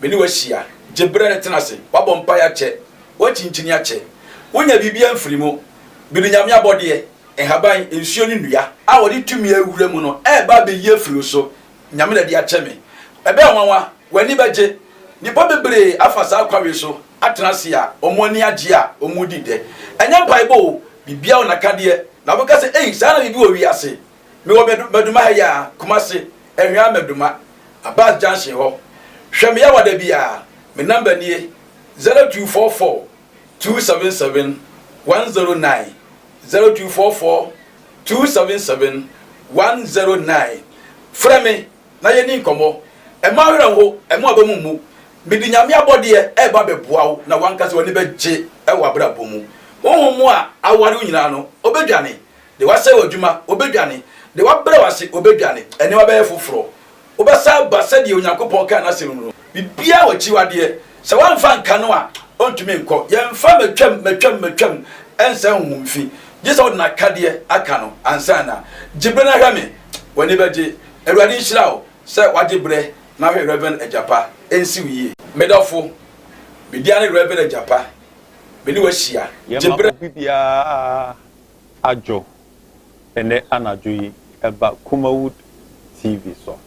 Me ne wo ahyia. Gye berɛ no tena ase. Woabɔ mpaeɛ akyɛ. Woakyinkyini akyɛ. Wonya biribiara mfiri mu. Mede Nyame abɔdeɛ, nhaban, nsuo ne nnua a wɔde tumi awura mu no reba abɛyi afiri wo so. Nyame na ɛde akyɛ me. Ɛbɛyɛ nwanwa. W'ani bɛgye. Nnipa bebree afa saa kwan wei so atena ase a wɔn ani agye a wɔredi dɛ. Ɛnyɛ mpaebɔ o, biribiara wɔ n'akadeɛ. Na wobɛka sɛ, Ei, saa na biribi wɔ wiase. Mewɔ Maduma ha yi ara, Kumasi, Anhwea Maduma, Abbas Junction hɔ. Hwɛ me yawa da biara. Me number nie, 0244 277 109, 0244 277 109. Frɛ me na yɛnni nkɔmmɔ. Mma wo werɛ nho, mma w'aba mu mmu. Mede Nyame abɔdeɛ reba abɛboa wo na w'ankasa w'ani bɛgye wɔ w'abrabɔ mu. Honhom a aware wo nyinaa no, ɔbɛdwane. Deɛ wasɛe w'adwuma, ɔbɛdwane. Deɛ wabrɛ wo ase, ɔbɛdwane. Nneɛma bɛyɛ foforɔ. Wobɛsan aba sɛdeɛ Onyankopɔn kaa n'asɛm mu no. Biribiara wɔ akyiwadeɛ. Sɛ woamfa anka no a, ɔntumi nkɔ. Yɛmfa matwam, matwam, matwam nsɛe honhom fi. Gye sɛ wode n'akadeɛ aka no ansa na. Gye berɛ na hwɛ me. W'ani bɛgye. Awurade nhyira wo sɛ woagye berɛ na ahwɛ Rev. Agyapa. Ɛnsi wo yie. Me dɔfo, me din ara ne Rev. Agyapa. Me ne wo ahyia. Gye Yɛma berɛ. obi biara adwo ɛnnɛ anadwo yi ɛba Kumawood TV so.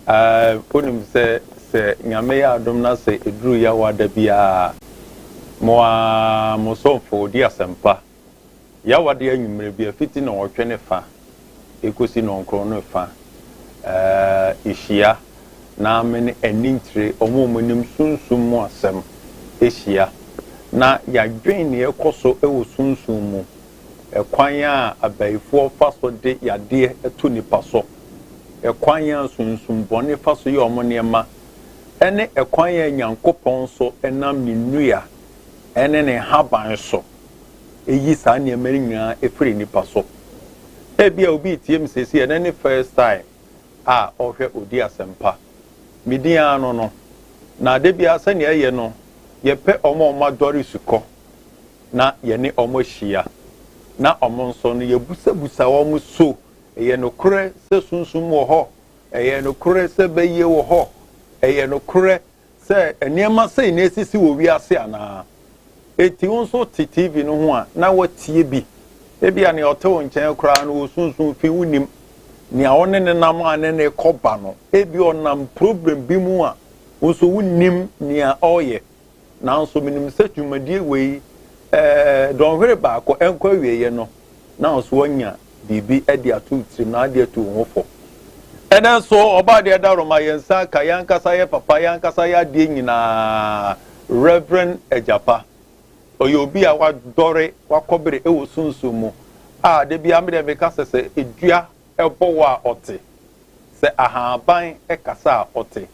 Ɛɛ wonim sɛ sɛ Nyame yɛ adom na sɛ ɛduru Yawa da biara mo ara mo somfo ɔdi asɛmpa. Yawa de anwummerɛ bi afiti nnɔnwɔtwe ne fa ɛkɔsi nnɔnkron ne fa ɛɛ ɛhyia na me ne anintire wɔn a wɔnim sunsum mu asɛm hyia na yɛadwen nea ɛkɔ so wɔ sunsum mu, ɛkwan a abayifoɔ fa so de yadeɛ to nnipa so, ɛkwan a sunsum bɔne fa so yɛ wɔn nneɛma, ne ɛkwan a Nyankopɔn nso nam ne nnua ne ne nhaban so yi saa nneɛma no nyinaa firi nnipa so. Ebia obi retie me seesei, ɛnɛ ne first time a ɔhwɛ odi asɛmpa. Me din ara no no. Na da biara sɛnea ɛyɛ no, yɛpɛ wɔn a wɔadɔre sukɔ na yɛne wɔn ahyia, na wɔn nso no, yɛbusabusa wɔn so ɛyɛ nokorɛ sɛ sunsum wɔ hɔ, ɛyɛ nokorɛ sɛ bɛyie wɔ hɔ, ɛyɛ nokorɛ Sɛ nneɛma sei na esisi wɔ wiase anaa? Enti wo nso te TV no ho a na woatie bi. Ebia nea ɔte wo nkyɛn koraa no osunsun fi wunnim. Nea wo ne no nam a ne no rekɔ ba no, ebia ɔnam problem bi mu a wo nso wunnim nea ɔreyɛ. Nanso menim sɛ dwumadie wei, ɛɛ, dɔnhwere baako ɛnkɔ awieeɛ no, na wo nso woanya biribi de ato wo tirim na ade atu wo ho fo. Ɛnnɛ nso, Ɔbɔadeɛ Dawuroma, yɛn nsa aka yɛn ankasa yɛ papa, yɛn ankasa yɛ adeɛ nyinaa, Rev. Agyapa. Ɔyɛ obi a wadɔre, wakɔbere wɔ sunsum mu, a da biara me deɛ meka sɛ sɛ dua bɔ wo a ɔte, sɛ ahaban kasa a ɔte.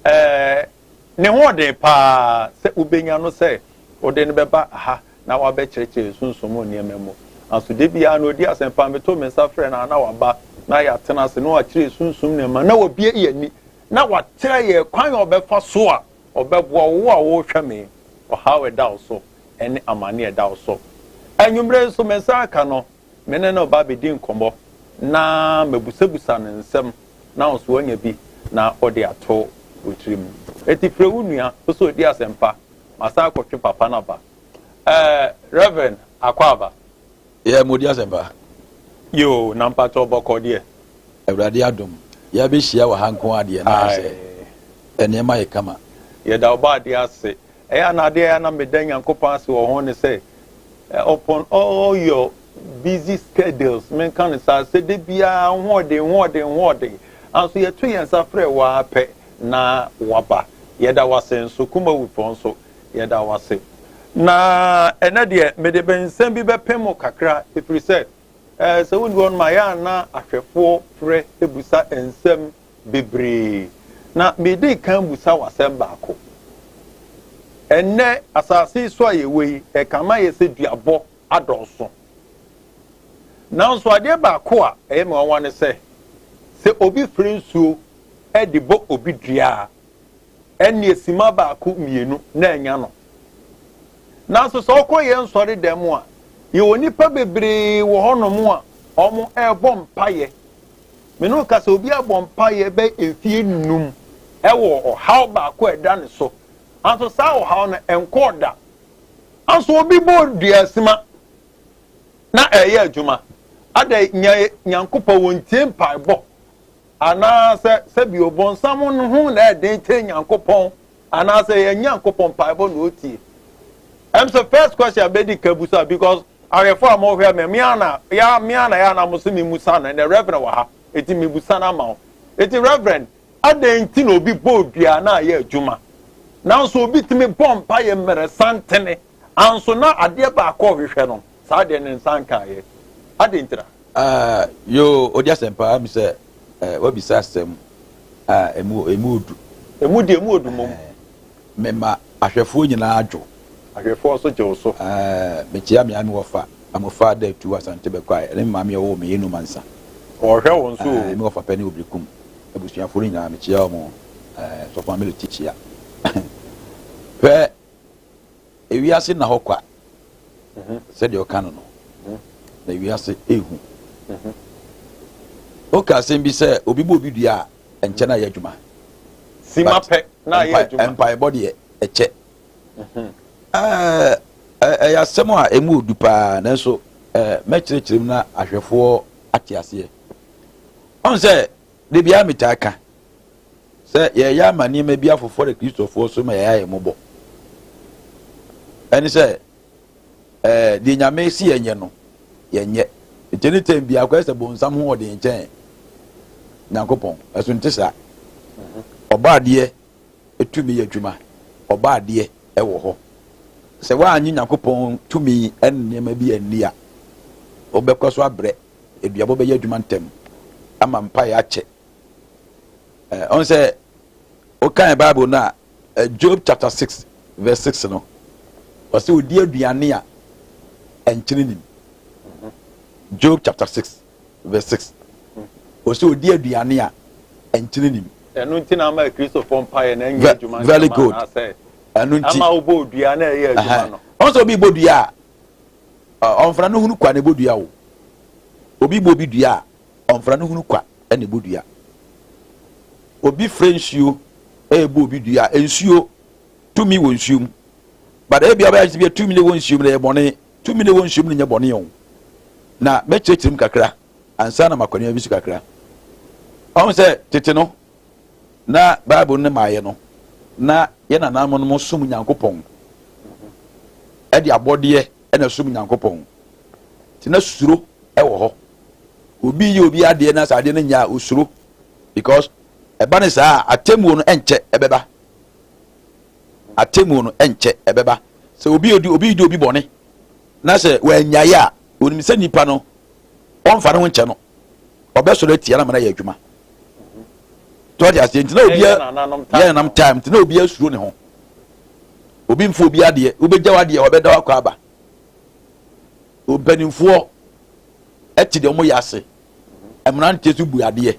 Ɛɛ, ne ho ɔden paa sɛ wobɛnya no sɛ wode no bɛba ha na wabɛkyerɛkyerɛ sunsum mu nneɛma mu. Nanso da biara no odi asɛmpa, meto me nsa frɛ no a na waba na yɛatena ase na wakyerɛ sunsum nneɛma na wabue yɛn ani na wakyerɛ yɛn kwan a ɔbɛfa so a ɔbɛboa wo a worehwɛ me, ɔhaw a ɛda wo so ne amane a ɛda wo so. Anwummere nso me nsa aka no, me ne no reba abɛdi nkɔmmɔ na mabusabusa no nsɛm na wo nso woanya bi na wode ato wo tirim. Enti frɛ wo nua wo sɛ ɔdi asɛmpa. Masan akɔtwe papa no aba. Eh, Reverend Akwaaba. Yeah, mo di asɛmpa. Yoo, na mpakyɛw bɔkɔ deɛ. Awurade adom, yɛabɛhyia wɔ ha nko ara deɛ na ayɛ sɛ nneɛma ayɛ kama. Yɛda Ɔbɔadeɛ ase. Ɛyɛ a na adeɛ a na meda Nyankopɔn ase wɔ ho ne sɛ, upon all your busy schedules, menka no saa, sɛ da biara hoɔden, hoɔden, hoɔden, anso yɛto yɛn nsa frɛ wo ara pɛ na waba. Yɛda wo ase nso, Kumawufoɔ nso, yɛda wo ase. Na ɛnɛ deɛ, mede bɛ nsɛm bi bɛpem mo kakra, ɛfiri sɛ, eh, sɛ wonni hɔnom a, ɛyɛ a na ahwɛfoɔ frɛ busa nsɛm bebree. Na medi kan busa wo asɛm baako. Ɛnnɛ, asase yi so a yɛwɔ yi, ɛkame ayɛ sɛ duabɔ adɔɔso. Nanso adeɛ baako a ɛyɛ me nwanwa ne sɛ, sɛ obi firi nsuo de bɔ obi dua a, ɛnneɛ simma baako mmienu na anya no. Nanso sɛ wokɔ yɛn nsɔredan mu a, yɛwɔ nnipa bebree wɔ hɔnom a wɔrebɔ mpaeɛ. Me ne wo ka sɛ obi abɔ mpaeɛ bɛyɛ mfeɛ nnum Ɛwɔ ɔhaw baako a ɛda ne so, anso saa ɔhaw no ɛnkɔɔ da. Anso obi bɔ duasima na ɛyɛ adwuma. Adɛn, nya Nyankopɔn wɔntie mpaebɔ? Anaasɛ sɛbi ɔbɔnsam no ho na ɛden kyɛn Nyankopɔn? Anaasɛ yɛ Nyankopɔn mpaebɔ na ɔtie? Sɛ first question bɛdi ka busa, because ahwɛfo a mohwɛ me, mea na ya mea na ya na mo so me musa no. Ɛnɛ Reverend wɔ ha, eti me busa no ama wo. Eti Reverend, adɛn nti na obi bɔ dua na ayɛ adwuma, nanso obi tumi bɔ mpaeɛ mmerɛ santene, anso na adeɛ baako a ɔhwehwɛ no, saa adeɛ ne nsa nkaeɛ? Adɛn ntira? Ah, yo, odi asɛmpa mi sɛ wabisa asɛm a emu odu. Emu di emu odu mom. Mema ahwɛfoɔ nyinaa adwo. Ahwɛfoɔ nso gye wo so. Mekyia me ame wɔfa Amofa da tu Asante bɛkɔ a ɛne me maame a ɔwɔ me yɛnum ansa. Ɔhwɛ wo nso o. Me wɔfa pɛ ne Obirikum abusuafoɔ no nyinaa, mekyia wɔn. Sɔfo Maame Leti kyia. Hwɛ, ewiase na hɔ kwa sɛdeɛ ɔka no, na ewiase ehu. Woka asɛm bi sɛ obi bɔ obi dua a, ɛnkyɛ na ayɛ adwuma. Sima pɛ na ayɛ adwuma. Mpaebɔ deɛ, ɛkyɛ. Ɛyɛ asɛm a emu odu paa, nanso mɛkyerɛkyerɛ mu na ahwɛfoɔ ate aseɛ. Ɔn sɛ de bia metaa ka sɛ yɛyɛ ama nneɛma bi afoforɔ de Kristofoɔ so ma yɛyɛ ayɛ mmɔbɔ. Ɛne sɛ deɛ Nyame si yɛnyɛ no, yɛnyɛ. Nti ne tɛm bi akɔyɛ sɛ bonsam ho ɔde nkyɛn Nyankopɔn. Ɛso nte saa. Ɔbɔ adeɛ tumi yɛ adwuma, ɔbɔ adeɛ ɛwɔ hɔ. Sɛ woanye Nyankopɔn tumi ɛne nneɛma bi anni a, wobɛkɔ so abrɛ. Aduabɔ bɛyɛ adwuma ntɛm ama mpaeɛ akyɛ. Ɔn sɛ wokan Bible no a, Job chapter 6 verse 6 no, ɔsɛ odi aduane a ɛnkyene nim. Job chapter 6 verse 6, ɔsɛ odi aduane a ɛnkyene nim. Ɛno nti na ama Kristofoɔ mpaeɛ na ɛnyɛ adwuma. Very good. Ɛno nti ama wobɔ dua na ɛyɛ adwuma no. Ɔn sɛ obi bɔ dua a, ɔmfra no hunu kwa na ɛbɔ dua o. Obi bɔ obi dua a, ɔmfra no hunu kwa na ɛbɔ dua. Obi frɛ nsuo ɛbɔ obi dua, nsuo tumi wɔ nsuo mu, but ebi ɔbɛyɛ sɛ bi tumi ne wɔ nsuo mu na ɛyɛ bɔne. Tumi ne wɔ nsuo mu no nyɛ bɔne o. Na mɛkyerɛkyerɛ mu kakra ansa na makɔ nneɛma bi so kakra. Ɔn sɛ tete no na Bible no maayɛ no, na yɛn nananom no som Nyankopɔn, ɛde abɔdeɛ ɛna som Nyankopɔn, nti na suro ɛwɔ hɔ. Obi yɛ obi adeɛ na sɛ adeɛ no nyɛ a, osuro, because ɛba ne saa a, atemmuo no ɛnkyɛ ɛbɛba. Atemmuo no ɛnkyɛ ɛbɛba. Sɛ obi di obi bɔne na sɛ wɔanyaeɛ a, onim sɛ nipa no ɔmfa ne ho nkyɛ no, ɔbɛsɔrɔ atia na ama no ayɛ adwuma. Tɔɔte aseɛ? Nti na obi yɛ nanam time, nti na obi asuro ne ho. Obi mfa obi adeɛ, wobɛgya w'adeɛ, ɔbɛda wakɔ aba. Mpanimfoɔ ɛte deɛ wɔyɛ ase, mmeranteɛ nso bu adeɛ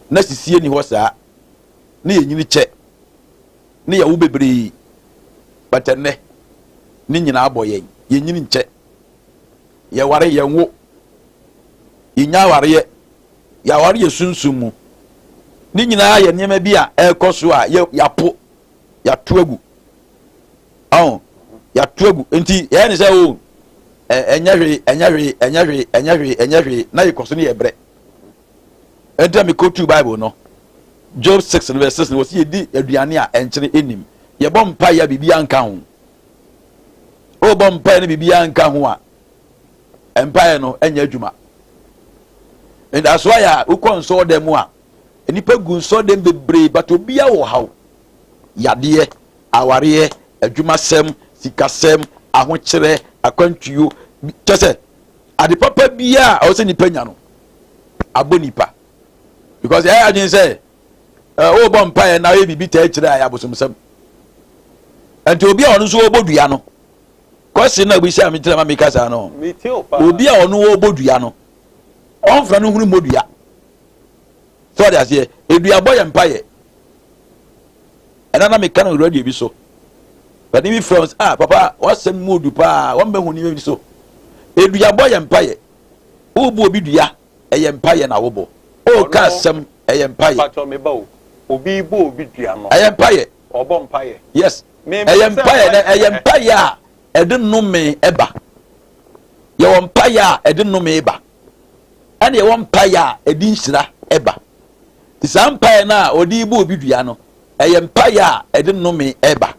na sisie ni hɔ saa ne yɛnyini kyɛ ne yɛwo bebree. But ɛnnɛ ne nyinaa bɔ yɛn, yɛnyini nkyɛ, yɛware, yɛnwo, yɛnya awareɛ, yɛaware yɛ sunsum mu. Ne nyinaa yɛ nneɛma bi a ɛrekɔ so a yɛapo, yɛato agu. Ɔn yɛato agu nti yɛyɛ ne sɛ o, ɛnyɛ hwee, ɛnyɛ hwee, ɛnyɛ hwee, ɛnyɛ hwee, ɛnyɛ hwee, na yɛkɔ so ne yɛbrɛ. Ɛnti a mekɔtu Bible no, Job 6 no verse 6 no, wɔsi yɛdi aduane a ɛnkyene ɛnim, yɛbɔ mpaeɛ a biribiara nka ho. Wobɔ mpaeɛ no biribiara nka ho a, mpaeɛ no ɛnyɛ adwuma. Ndaso ayɛ a wokɔ nsɔɔdan mu a, nnipa gu nsɔɔdan bebree, but obiara wɔ haw, yadeɛ, awareɛ, adwumasɛm, sikasɛm, ahokyerɛ, akwantuo, kyɛ sɛ ade papa biara a ɔwɔ sɛ nipa nya no abɔ nipa, because ɛyɛ adwene sɛ wobɔ mpaeɛ na woyɛ biribi taa akyire a, ɛyɛ abosomsɛm. Nti obi a ɔno nso wɔbɔ dua no, kɔsi na obi sɛ a mekyerɛ ma meka saa no, obi a ɔno wɔbɔ dua no, ɔmfra no hunu mmɔ dua sɛ ɔde aseɛ. Eduabɔ yɛ mpaeɛ. Ɛna na meka no radio bi so, bɛde bi frɛ sɛ, "Ah, papa, wasɛm mu odu paa." Wɔn bɛhu nneɛma bi so. Eduabɔ yɛ mpaeɛ. Wobu obi dua, ɛyɛ mpaeɛ na wobɔ. Ɔɔka asɛm, ɛyɛ mpaeɛ. Patɔ meba o. Obi bɔ obi dua no. Ɛyɛ mpaeɛ. Ɔbɔ mpaeɛ. Yes. Ɛyɛ mpaeɛ na ɛyɛ mpaeɛ a ɛde nnome ɛba. Yɛwɔ mpaeɛ a ɛde nnome ba. Ɛna yɛwɔ mpaeɛ a ɛde nhyira ɛba. Nti saa mpaeɛ no a ɔde bɔ obi dua no, ɛyɛ mpaeɛ a ɛde nnome ɛba.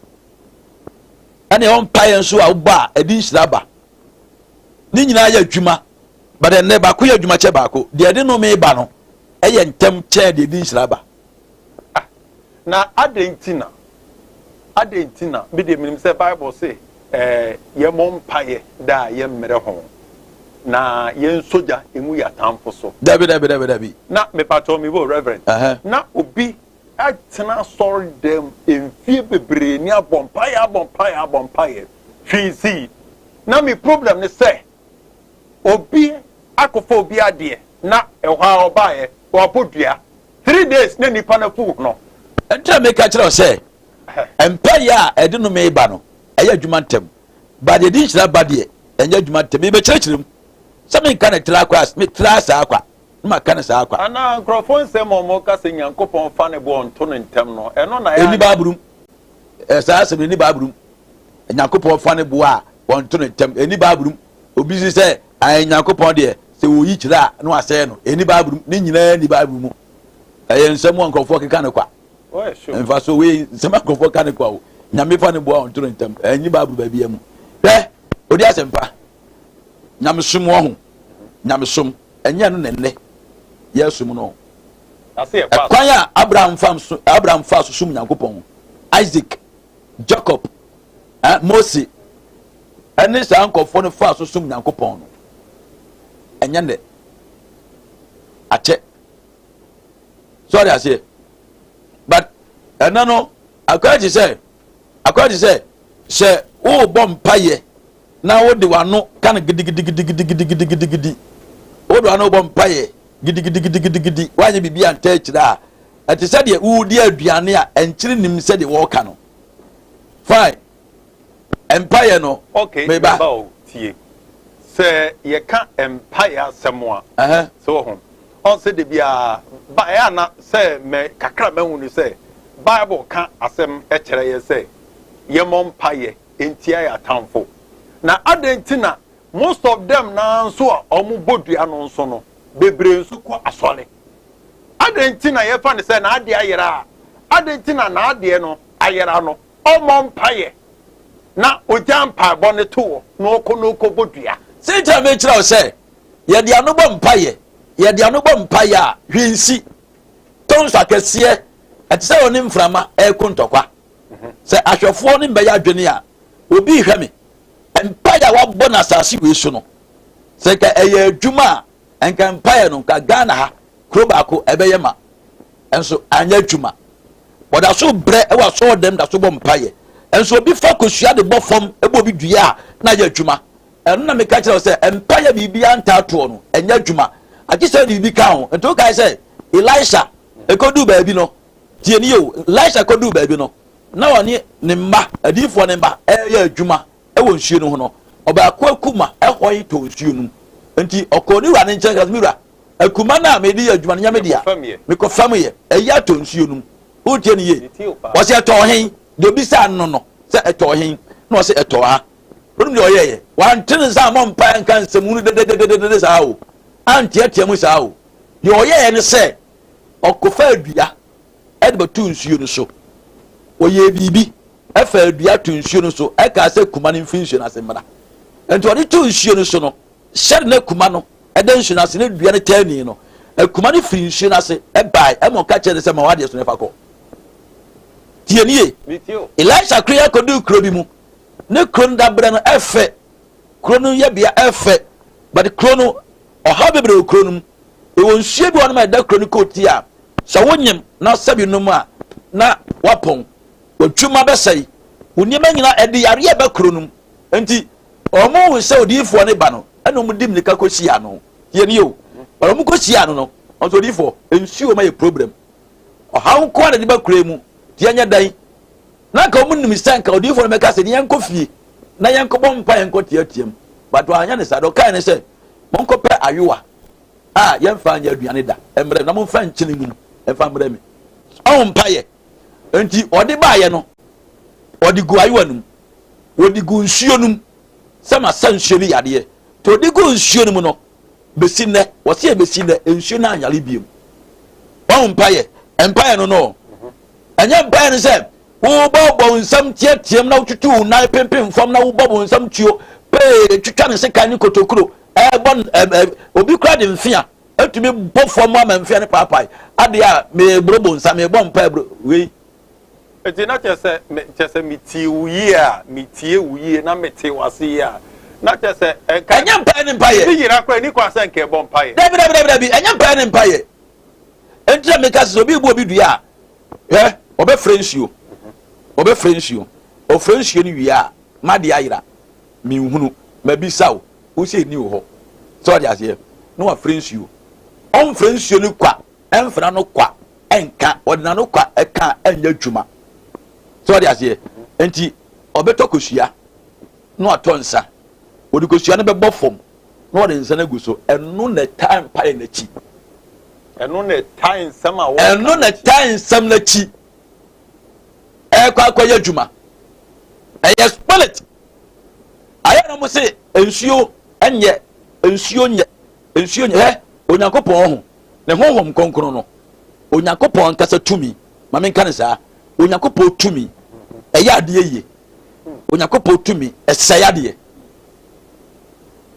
Ɛna yɛwɔ mpaeɛ nso a wobɔ a ɛde nhyira ba. Ne nyinaa yɛ adwuma, but ɛnnɛ baako yɛ adwuma kyɛ baako. Deɛ ɛde nnome ba no ɛyɛ ntɛm kyɛn deɛ ɛde nhyira ba. Ah, na adɛn nti na, adɛn nti na, me deɛ menim sɛ Bible se eh, yɛmmɔ mpaeɛ da a yɛmmerɛ ho, na yɛnsɔ gya ngu yɛn atamfo so. Dabi, dabi, dabi, dabi. Na mepakyɛw me bo, Reverend, uh -huh. na obi atena asɔre dɛm mfie bebree ni abɔ mpaeɛ, abɔ mpaeɛ, abɔ mpaeɛ, hwee nsii. Na me problem ne sɛ, Obi akɔfa obi adeɛ na ɛhɔ ara ɔbaeɛ wabɔ dua 3 days na nipa no afu no. Ɛnti na meka kyerɛ wo sɛ mpaeɛ a ɛde nnome ba no ɛyɛ adwuma ntɛm, but deɛ ɛde nhyira ba deɛ ɛnyɛ adwuma ntɛm. Mebɛkyerɛkyerɛ mu sɛ menka no tra kwa, metra saa kwa na maka no saa kwa. Anaa nkurɔfoɔ nsɛm a wɔka sɛ Nyankopɔn fa ne boɔ nto no ntɛm no, ɛno na ɛyɛ Ɛnni Bible mu. Saa asɛm no ɛnni Bible mu. Nyankopɔn fa ne boɔ a wɔnto no ntɛm. Ɛnni Bible mu. Obi si sɛ ae Nyankopɔn deɛ sɛ wɔyi kyerɛ a na wasɛe no. Ɛnni Bible mu. Ne nyinaa nni Bible mu. Ɛyɛ nsɛm a nkurɔfoɔ keka no kwa. Mfasoɔ wei nsɛm a nkurɔfoɔ ka no kwa o. Nyame fa ne boɔ a ɔnto no ntɛm. Ɛnni Bible baabiara mu. Hwɛ, odi asɛmpa. Nyamesom wɔ ho. Nyamesom, ɛnyɛ ɛno na ɛnnɛ yɛresom no. Ɛkwan a Abraham fa so, Abraham fa so som Nyankopɔn, Isaac, Jacob, eh, Mose, ɛne saa nkurɔfoɔ no faa so som Nyankopɔn no, ɛnyɛ nnɛ. Akyɛ. Sɔre aseɛ. But ɛnɛ no, akɔyɛ te sɛ, akɔyɛ te sɛ, sɛ worebɔ mpayɛ na wode w'ano ka no gidigidigidigidigidigidi, wode w'ano bɔ mpayɛ gidigidigidigidi, woanyɛ biribi anta akyire a, ɛte sɛ deɛ woredi aduane a ɛnkyere nim sɛdeɛ wɔreka no. Fine. Mpaeɛ no, Okay, meba. Meba o, tie. Sɛ yɛka mpaeɛ asɛm a, sɛ wɔ ho, ɔn sɛ da biara, ba ɛyɛ ana sɛ mɛ kakra mahu no sɛ Bible ka asɛm kyerɛ yɛ sɛ yɛmmɔ mpaeɛ ntia yɛ atamfo. Na adɛn nti na most of them naa nso a wɔn bɔ dua no nso no, bebree nso kɔ asɔre? Adɛn nti na yɛfa no sɛ n'adeɛ ayera a, adɛn nti na n'adeɛ no ayera no, ɔmmɔ mpaeɛ na ɔgya mpaebɔ no to hɔ na ɔkɔ na ɔkɔbɔ dua? Sɛ nti na mekyerɛ wo sɛ yɛde ano bɔ mpaeɛ, yɛde ano bɔ mpaeɛ a, hwee nsi. Tons akɛseɛ, ɛte sɛ ɔne mframa ɛreko ntɔkwa. Sɛ ahwɛfoɔ no mbɛyɛ adwene a, obi rehwɛ me. Mpaeɛ a wabɔ no asase wei so no, sɛ nka ɛyɛ adwuma a, nka mpaeɛ no nka Ghana ha kuro baako ɛbɛyɛ ma. Nso anyɛ adwuma. Wɔda so brɛ wɔ asɔɔdɛm da so bɔ mpaeɛ. Nso obi fa kosua de bɔ fam bɔ obi dua a, na ayɛ adwuma. Ɛno na meka kyerɛ wo sɛ mpaeɛ biribiara ntaa toɔ no, ɛnyɛ adwuma. Agye sɛ wode biribi ka ho. Nti wokae sɛ Elisha ɛkɔduu baabi no, tie nie o, Elisha kɔduu baabi no, na ɔne ne mma, adiyifoɔ no mma, ɛreyɛ adwuma wɔ nsuo no ho no, ɔbaako akuma hɔe tɔɔ nsuo no mu. Nti ɔkɔɔ ne wura no nkyɛn ka sɛ, Me wura, akuma no a mede yɛ adwuma no nyɛ me dea. Mekɔfamyɛ, ɛyi atɔ nsuo no mu. Wotie no yie? Ɔse ɛtɔɔ he? Deɛ obisaa no no sɛ ɛtɔɔ he? Na ɔse ɛtɔɔ ha. Wonim deɛ ɔyɛeɛ? Wante ne nsa ammɔ mpaeɛ anka nsɛmhunu dedededede saa o, anteatea mu saa o. Deɛ ɔyɛeɛ ne sɛ, ɔkɔfaa dua de bɛtoo nsuo no so. Ɔyɛɛ biribi faa dua too nsuo no so kaa sɛ kuma no mfiri nsuo no ase mmra. Nti ɔde too nsuo no so no, sɛde na kuma no da nsuo no ase ne dua no taani no, akuma no firi nsuo no ase bae ma ɔka kyerɛ no sɛ ma w'adeɛ so na fa kɔ. Tie nie, Elisha koro yi akɔduu kuro bi mu. Ne kuro no daberɛ no ɛfɛ, kuro no yɛbea ɛfɛ, but kuro no ɔhaw bebree wɔ kuro no mu. Ɛwɔ nsuo bi wɔ nom a ɛda kuro no kɔɔti a, sɛ wonyem na sɛbi nom a na wapɔn, w'adwuma bɛsɛe, wo nneɛma nyinaa, ɛde yareɛ ba kuro no mu. Nti wɔn hu sɛ odiyifoɔ no ba no, ɛna wɔn di mmirika kɔhyia no. Tie nie o, but wɔn kɔhyia no no, wɔn sɛ odiyifoɔ, nsuo ma yɛ problem, ɔhaw nko ara na ɛde ba kuro yi mu, nti yɛnyɛ dɛn? Na nka wɔn nim sɛ nka odiyifoɔ no bɛka sɛ ne yɛnkɔ fie na yɛnkɔbɔ mpa yɛnkɔ teateam, but wɔanyɛ ne saa. Deɛ ɔkae ne sɛ, monkɔpɛ ayowa a yɛmfa nyɛ aduane da mmerɛ na momfa nkyene ngu mu mfa mmerɛ me. Ɔho mpaeɛ. Nti ɔde baeɛ no, ɔde gu ayewa no mu. Ɔde gu nsuo no mu sɛ masa nsuo no yadeɛ. Nti ɔde gu nsuo no mu no, bɛsi nnɛ, wɔse ɛbɛsi nnɛ, nsuo no anyare biom. Ɔho mpaeɛ. Mpaeɛ no no. Ɛnyɛ mpaeɛ no sɛ wobɔbɔ wo nsam teateam na wotutu wo nan pempem fam na wobɔ wo nsam tuo pee twitwa ne sekan ne kotokuro ɛbɔ obi kura de mfea etumi bɔ fam ama mfea no paapae adeɛ a meborobo nsa mebɔ mpae bro wei. Eti na kyerɛ sɛ me kyerɛ sɛ metie wo yie a metie wo yie na mete w'ase yie a na kyerɛ sɛ ɛnka ɛnyɛ mpae ne mpaeɛ. Ebi yera koraa ni kwan sɛ nka ɛbɔ mpaeɛ. Dabi dabi dabi dabi ɛnyɛ mpaeɛ ne mpaeɛ. Enti na meka sɛ obi bu obi dua a hwɛ ɔbɛfrɛ nsuo ɔbɛfrɛ nsuo ɔfrɛ nsuo no wie a m'adeɛ ayera menhunu mabisa wo wo sɛ ɛni wo hɔ sɛ ɔde aseɛ na wafrɛ nsuo ɔmfrɛ nsuo no kwa ɛmfra no kwa ɛnka ɔde n'ano kwa ɛka ɛnyɛ adwuma sɛ ɔde aseɛ nti ɔbɛtɔ kosua na watɔ nsa ɔde kosua no bɛbɔ fam na ɔde nsa no agu so ɛno na ɛtaa mpaeɛ n'akyi ɛno na ɛtaa nsɛm a wɔka ɛno na ɛtaa nsɛm n'akyi ɛkɔ akɔyɛ adwuma ɛyɛ spirit ayɛ na mo se nsuo nyɛ nsuo nyɛ nsuo nyɛ hɛ Onyankopɔn ho ne honhom kronkron no Onyankopɔn ankasa tumi ma menka ne saa Onyankopɔn tumi ɛyɛ adeɛ yie Onyankopɔn tumi ɛsɛe adeɛ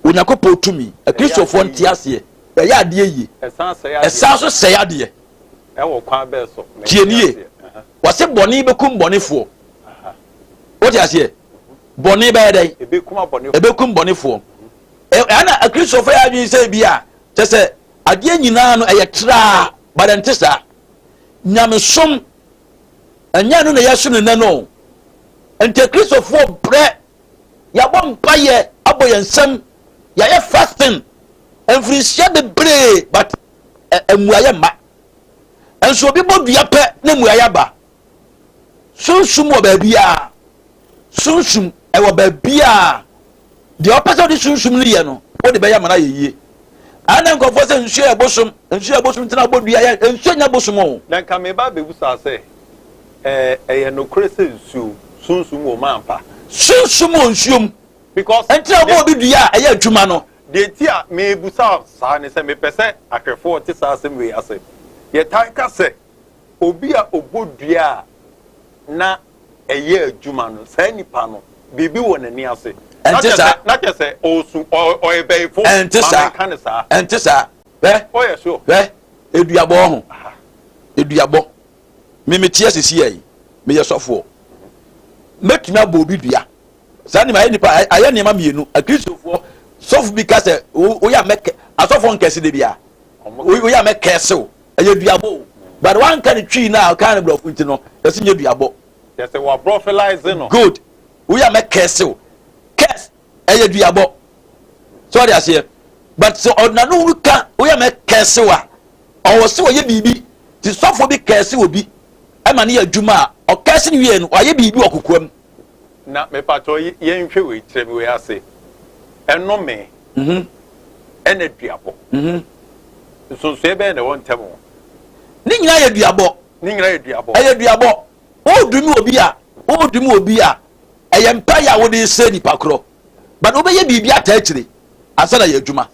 Onyankopɔn tumi akristofoɔ nte aseɛ ɛyɛ adeɛ yie ɛsan so sɛe adeɛ ɛwɔ kwan bɛɛ so tie nie wɔse bɔne bɛkum bɔnefoɔ wote aseɛ bɔne bɛyɛ dɛn ɛbɛkum bɔnefoɔ ɛna akristofoɔ yɛ adwene sɛ bi a kyɛ sɛ adeɛ nyinaa no ɛyɛ traa but ɛnte saa nyamesom ɛnyɛ no na yɛso no nɛ no nti akristofoɔ brɛ yɛabɔ mpayɛ abɔ yɛn nsam yɛayɛ fasting mfirinhyia bebree but mmuayɛ mma nso obi bɔ dua pɛ na mmuayɛ aba sunsum wɔ baabiara sunsum ɛwɔ baabiara deɛ ɔpɛ sɛ ɔde sunsum no yɛ no wode bɛyɛ ama no ayɛ yie ana nkurɔfoɔ sɛ nsuo yɛ bosom nsuo yɛ bosom tena bɔ dua yɛ nsuo nyɛ bosom o. Na nka meba abɛbusa sɛ ɛɛ ɛyɛ nokorɛ sɛ nsuo sunsum wɔ mu ampa? Sunsum wɔ nsuo mu. Because nti na ɔbɔ obi dua a ɛyɛ adwuma no. Deɛ nti a merebisa saa ne sɛ mepɛ sɛ ahwɛfoɔ te saa asɛm wei ase. Yɛtaa ka sɛ obi a ɔbɔ dua a na ɛyɛ adwuma no, saa nipa no, biribi wɔ n'ani ase. Ɛnte saa. Na kyerɛ sɛ ɔresu, ɔyɛ bɛyifo. Ɛnte saa. Ma menka no saa. Ɛnte saa. Hwɛ. Ɔyɛ sure. Hwɛ, eduabɔ ho. Eduabɔ. Me meteɛ sisi yɛ yi, meyɛ sɔfoɔ. Mɛtumi abɔ obi dua. Saa nneɛma ayɛ nipa ayɛ nneɛma mmienu. Akristofoɔ sɔfo bi ka sɛ woyɛ a mɛkɛ asɔfoɔ nkɛse de bia woyɛ a mɛkɛse wo ɛyɛ duabɔ o but wanka ne twi na ɔka ne borɔfo nti no yɛsi nyɛ duabɔ. Yɛsɛ wa brɔfilize no. Good woyɛ a mɛkɛse wo curse ɛyɛ duabɔ sɛ ɔde aseɛ but sɛ ɔnano hunu ka woyɛ mɛkɛse wo a ɔwɔ sɛ ɔyɛ biribi ti sɔfo bi kɛse obi ɛma ne yɛ adwuma a ɔkɛse no wie no wayɛ biribi wɔ kokoam. Na mepakyɛw yɛnhwɛ wei, kyerɛ me wei ase. Ɛnome ɛna duabɔ. Nsonsoɛ bɛn na ɛwɔ ntam? Ne nyinaa yɛ duabɔ. Ne nyinaa yɛ duabɔ. Ɛyɛ duabɔ. Wodumi obi a, wodumi obi a, ɛyɛ mpaeɛ a wode sɛ nipa korɔ. But wobɛyɛ biribi ata akyire ansa na yɛ adwuma.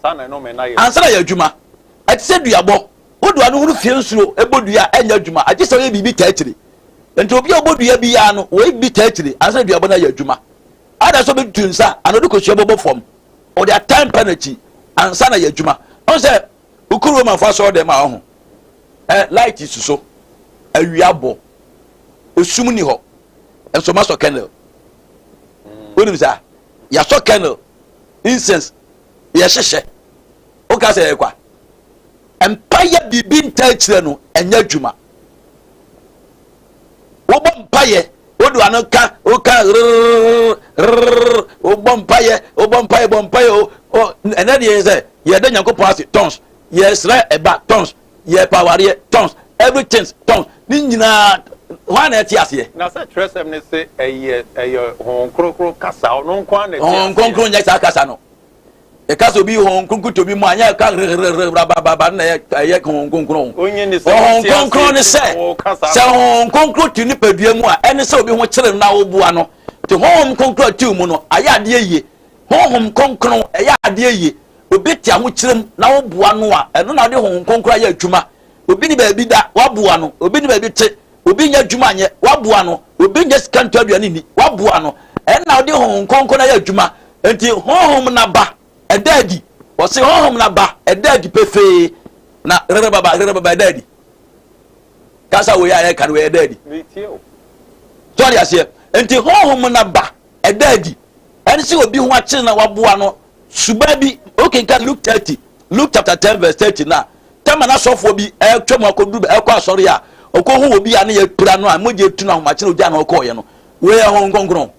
Ansa na yɛ adwuma. Ɛte sɛ duabɔ. Wode ano hunu fie nsuo bɔ dua a ɛnyɛ adwuma agye sɛ woyɛ biribi taa akyire. Nti obi a ɔbɔ dua biara no wɔyɛ biribi taa akyire ansa na duabɔ no ayɛ adwuma. Ada sɛ ɔbɛtutu nsa anaa ɔde kosua bɛbɔ fam, ɔde atan mpa no akyi ansa na ayɛ adwuma. Ɔhu sɛ wokɔ Romanfoɔ asɔre dɛm a ɔho ɛ light si so, awia bɔ, esum ni hɔ, nso masɔ candle. Wonim saa? Yɛasɔ candle, incense, yɛhyehyɛ. Woka sɛ ɛyɛ kwa. Mpaeɛ biribi ntaa akyirɛ no ɛnyɛ adwuma. Wobɔ mpaeɛ wode ano ka woka rrrr wobɔ mpaeɛ wobɔ mpaeɛ bɔ mpaeɛ o o ɛnɛ deɛ sɛ yɛda Nyankopɔn ase tons yɛsrɛ ɛba tons yɛpɛ awareɛ tons everything tons ne nyinaa hwan na ɛte aseɛ. Na sɛ twerɛsɛm no se ɛyɛ ɛyɛ Honhom Kronkron kasa ɔno nko ara na ɛte aseɛ. Honhom Kronkron nyɛ saa kasa no. Yɛka sɛ obi Honhom Kronkron te obi mu a, nyɛ ɛka rrrrrrabababa no na ɛyɛ ɛyɛ Honhom Kronkron. Honhom Kronkron ne sɛ, sɛ Honhom Kronkron te nipadua mu a, ɛne sɛ obi ho kyere no na woboa no. Te Honhom Kronkron a ɛte mu no, ayɛ adeɛ yie. Honhom Kronkron, ɛyɛ adeɛ yie. Obi te ahokyerɛ mu na woboa no a, ɛno na wode Honhom Kronkron ayɛ adwuma. Obi ni baabi da, waboa no. Obi ni baabi te, obi nyɛ adwuma nyɛ, waboa no. Obi nyɛ sika ntɔ aduane nni, waboa no. Ɛnna wode Honhom Kronkron ayɛ adwuma. Enti Honhom no aba, ɛda adi. Wɔse Honhom no aba, ɛda adi pefee. Na rɛrɛbaba, rɛrɛbaba, ɛda adi. Kasa wei a yɛka no wei ɛda adi. So ɔde aseɛ. Enti Honhom no aba, ɛda adi. Ɛne sɛ obi ho akyere na waboa no suban bi. Wokenkan Luke 30, Luke chapter 10 verse 30 na tɛma na sɔfoɔ bi ɛretwa mu akɔduru ɛkɔ asɔre a ɔkɔhu obi a ne yɛ pira no a mogya etu no ahomakye na ogya na ɔkɔɔyɛ no. Wei yɛ Honhom Kronkron.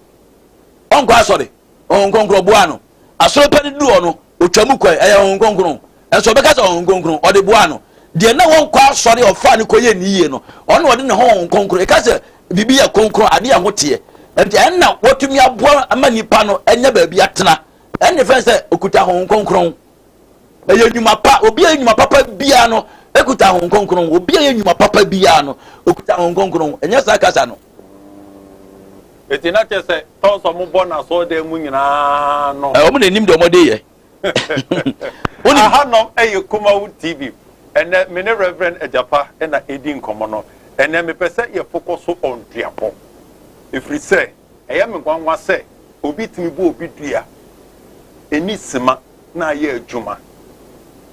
Ɔnkɔ asɔre. Honhom Kronkron boaa no. Asɔre pɛ no duru hɔ no, otwa mu kɔe. Ɛyɛ Honhom Kronkron. Nso ɔbɛka sɛ Honhom Kronkron, ɔde boaa no. Deɛ na wɔnkɔ asɔre a ɔfaa no kɔyɛɛ ne yie no, ɔno na ɔde ne Honhom Kronkron. Ɛka sɛ biribi yɛ kronkron, adeɛ a ɛho teɛ. Nti ɛnna wɔtumi aboa ama nipa no anya baabi atena. Ɛnna ɛfɛn sɛ okuta Honhom Kronkron. Ɛyɛ nnwuma pa. Obi a ɛyɛ nnwuma papa biara no ekuta Honhom Kronkron. Obi a ɛyɛ nnwuma papa biara no okuta Honhom Kronkron. Ɛnyɛ saa kasa no. Eti na kyerɛ sɛ tɔns a wɔbɔ no asɔredan mu nyinaa no. Wɔn na enim deɛ wɔde yɛ. Wonim. Ahanom yɛ Kumawu TV. Ɛnɛ me ne Reverend Agyapa na edi nkɔmmɔ no. Ɛnɛ mepɛ sɛ yɛ focus on duabɔ. Ɛfiri sɛ ɛyɛ me nwanwa sɛ obi tumi bɔ obi dua ɛni sima na ayɛ adwuma.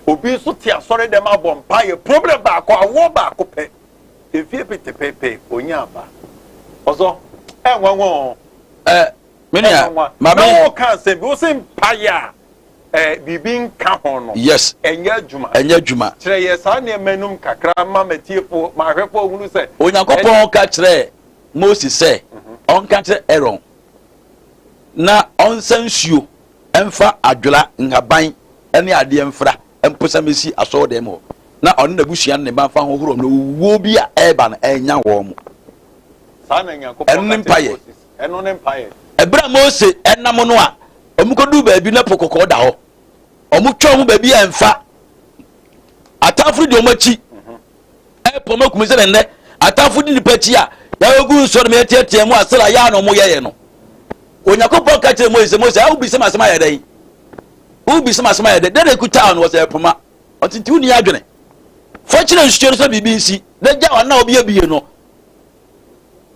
Obi nso te asɔredɛm abɔ mpaeɛ problem baako awoɔ baako pɛ. Efie petepepe onya aba. Ɔsɔ, ɛ nwanwa o. Ɛ, me nua, Ɛnwanwa. ma Na me. wo ka asɛm bi, wo se mpaeɛ a ɛ biribi nka ho no. Yes. Ɛnyɛ adwuma. Ɛnyɛ adwuma. Kyerɛ yɛ saa nneɛma num kakra ma m'atiefo, m'ahwɛfo ahunu sɛ. Onyankopɔn ka kyerɛɛ Mose sɛ ɔnka nkyerɛ Aaron na ɔnsa nsuo mfa adwera, nhaban ne adeɛ mfra mposa mmɛsi asɔredan mu hɔ, na ɔne n'abusua ne ne mma mfa nhohoro wɔn, na owuo bi a ɛreba no annya wɔn. Saa na Nyankopɔn Ɛno ne ka kyerɛɛ mpaeɛ. Moses. Ɛno ne mpaeɛ. Ɛberɛ a Mose nam no a wɔkɔduu baabi na Po Kɔkɔɔ da hɔ. Wɔtwa wɔn baabi a ɛmfa. Atamfo no di wɔn akyi. Ɛpɔ wɔn akum sɛ nnɛ atamfo di nipa akyi a yɛagu nsɔre ma yɛteatea mu a sɛdeɛ yɛ a na wɔyɛeɛ no. Onyankopɔn ka kyerɛɛ Mose sɛ, Mose, a wobisa me asɛm ayɛ dɛn? Wobisa me asɛm ayɛ dɛn? Dɛn na ɛkutaa no? Ɔsɛ poma. Ɔte nti wonni adwene. Fa kyerɛ nsuo no sɛ biribi nsi, na gya wɔn a wɔbiebie no.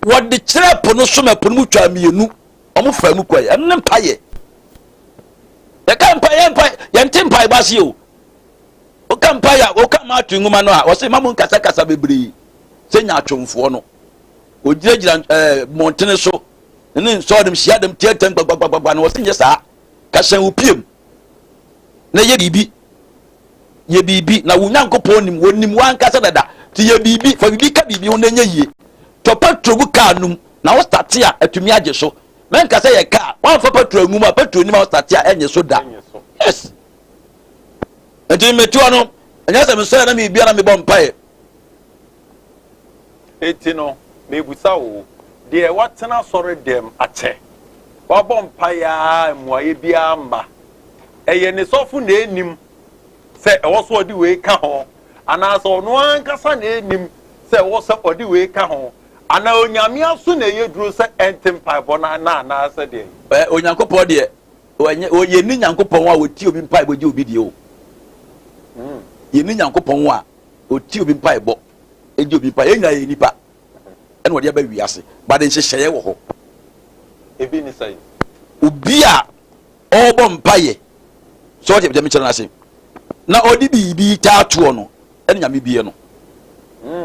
Wɔde kyerɛ po no so ma po no mu twaa mmienu. Wɔn faa mu kɔe. Ɛno ne mpaeɛ. Yɛka mpaeɛ, yɛn mpaeɛ, yɛnte mpaebɔ ase o. Woka mpaeɛ a, woka Matthew nwoma no a, wɔse ma mo nkasakasa bebree sɛ nyaatwomfoɔ no. Wɔgyinagyina ɛɛ mmɔntene so ne nsɔɔdem hyiadɛm teateam gbagbagbagba no, wɔse nyɛ saa. Ka hyɛn wo pie mu na yɛ biribi. Yɛ biribi na wo Nyankopɔn nim, wɔnim w'ankasa dada. Nti yɛ biribi, fa biribi ka biribi ho na ɛnyɛ yie. Tɔ pɛtro gu kaa no mu na wo state a, atumi agye so. Mɛnka sɛ yɛ kaa, woamfa pɛtro angu mu a, pɛtro nim a wo state a, ɛnnye so da. Yes. Nti mete hɔ no, ɛnyɛ sɛ mesɔre na mebia na mebɔ mpaeɛ. Enti no, mebisa wo, deɛ watena asɔre dɛm akyɛ, wabɔ mpaeɛ ara mmuaeɛ biara mma, ɛyɛ ne sɔfo na ɛnnim sɛ ɛwɔ sɛ ɔde wei ka ho, anaasɛ ɔno ankasa na ɛnnim sɛ ɛwɔ sɛ ɔde wei ka ho, anaa Onyame aso na ɛyɛ duro sɛ ɛnte mpaebɔ no ana anaasɛ deɛn? Ɛ, Onyankopɔn deɛ, ɔnyɛ, yɛnni Nyankopɔn a ɔtie obi mpaebɔ gye obi deɛ o. Yɛnni Nyankopɔn a ɔtie obi mpaebɔ gye obi mpaebɔ. Yɛn nyinaa yɛ nnipa ɛna ɔde aba wiase, but nhyehyɛeɛ wɔ hɔ. Ebi ne sɛn? Obi a ɔrebɔ mpaeɛ, sɛ ɔte deɛ mekyerɛ no ase, na ɔde biribi taa toɔ no, ɛne Nyame bie no.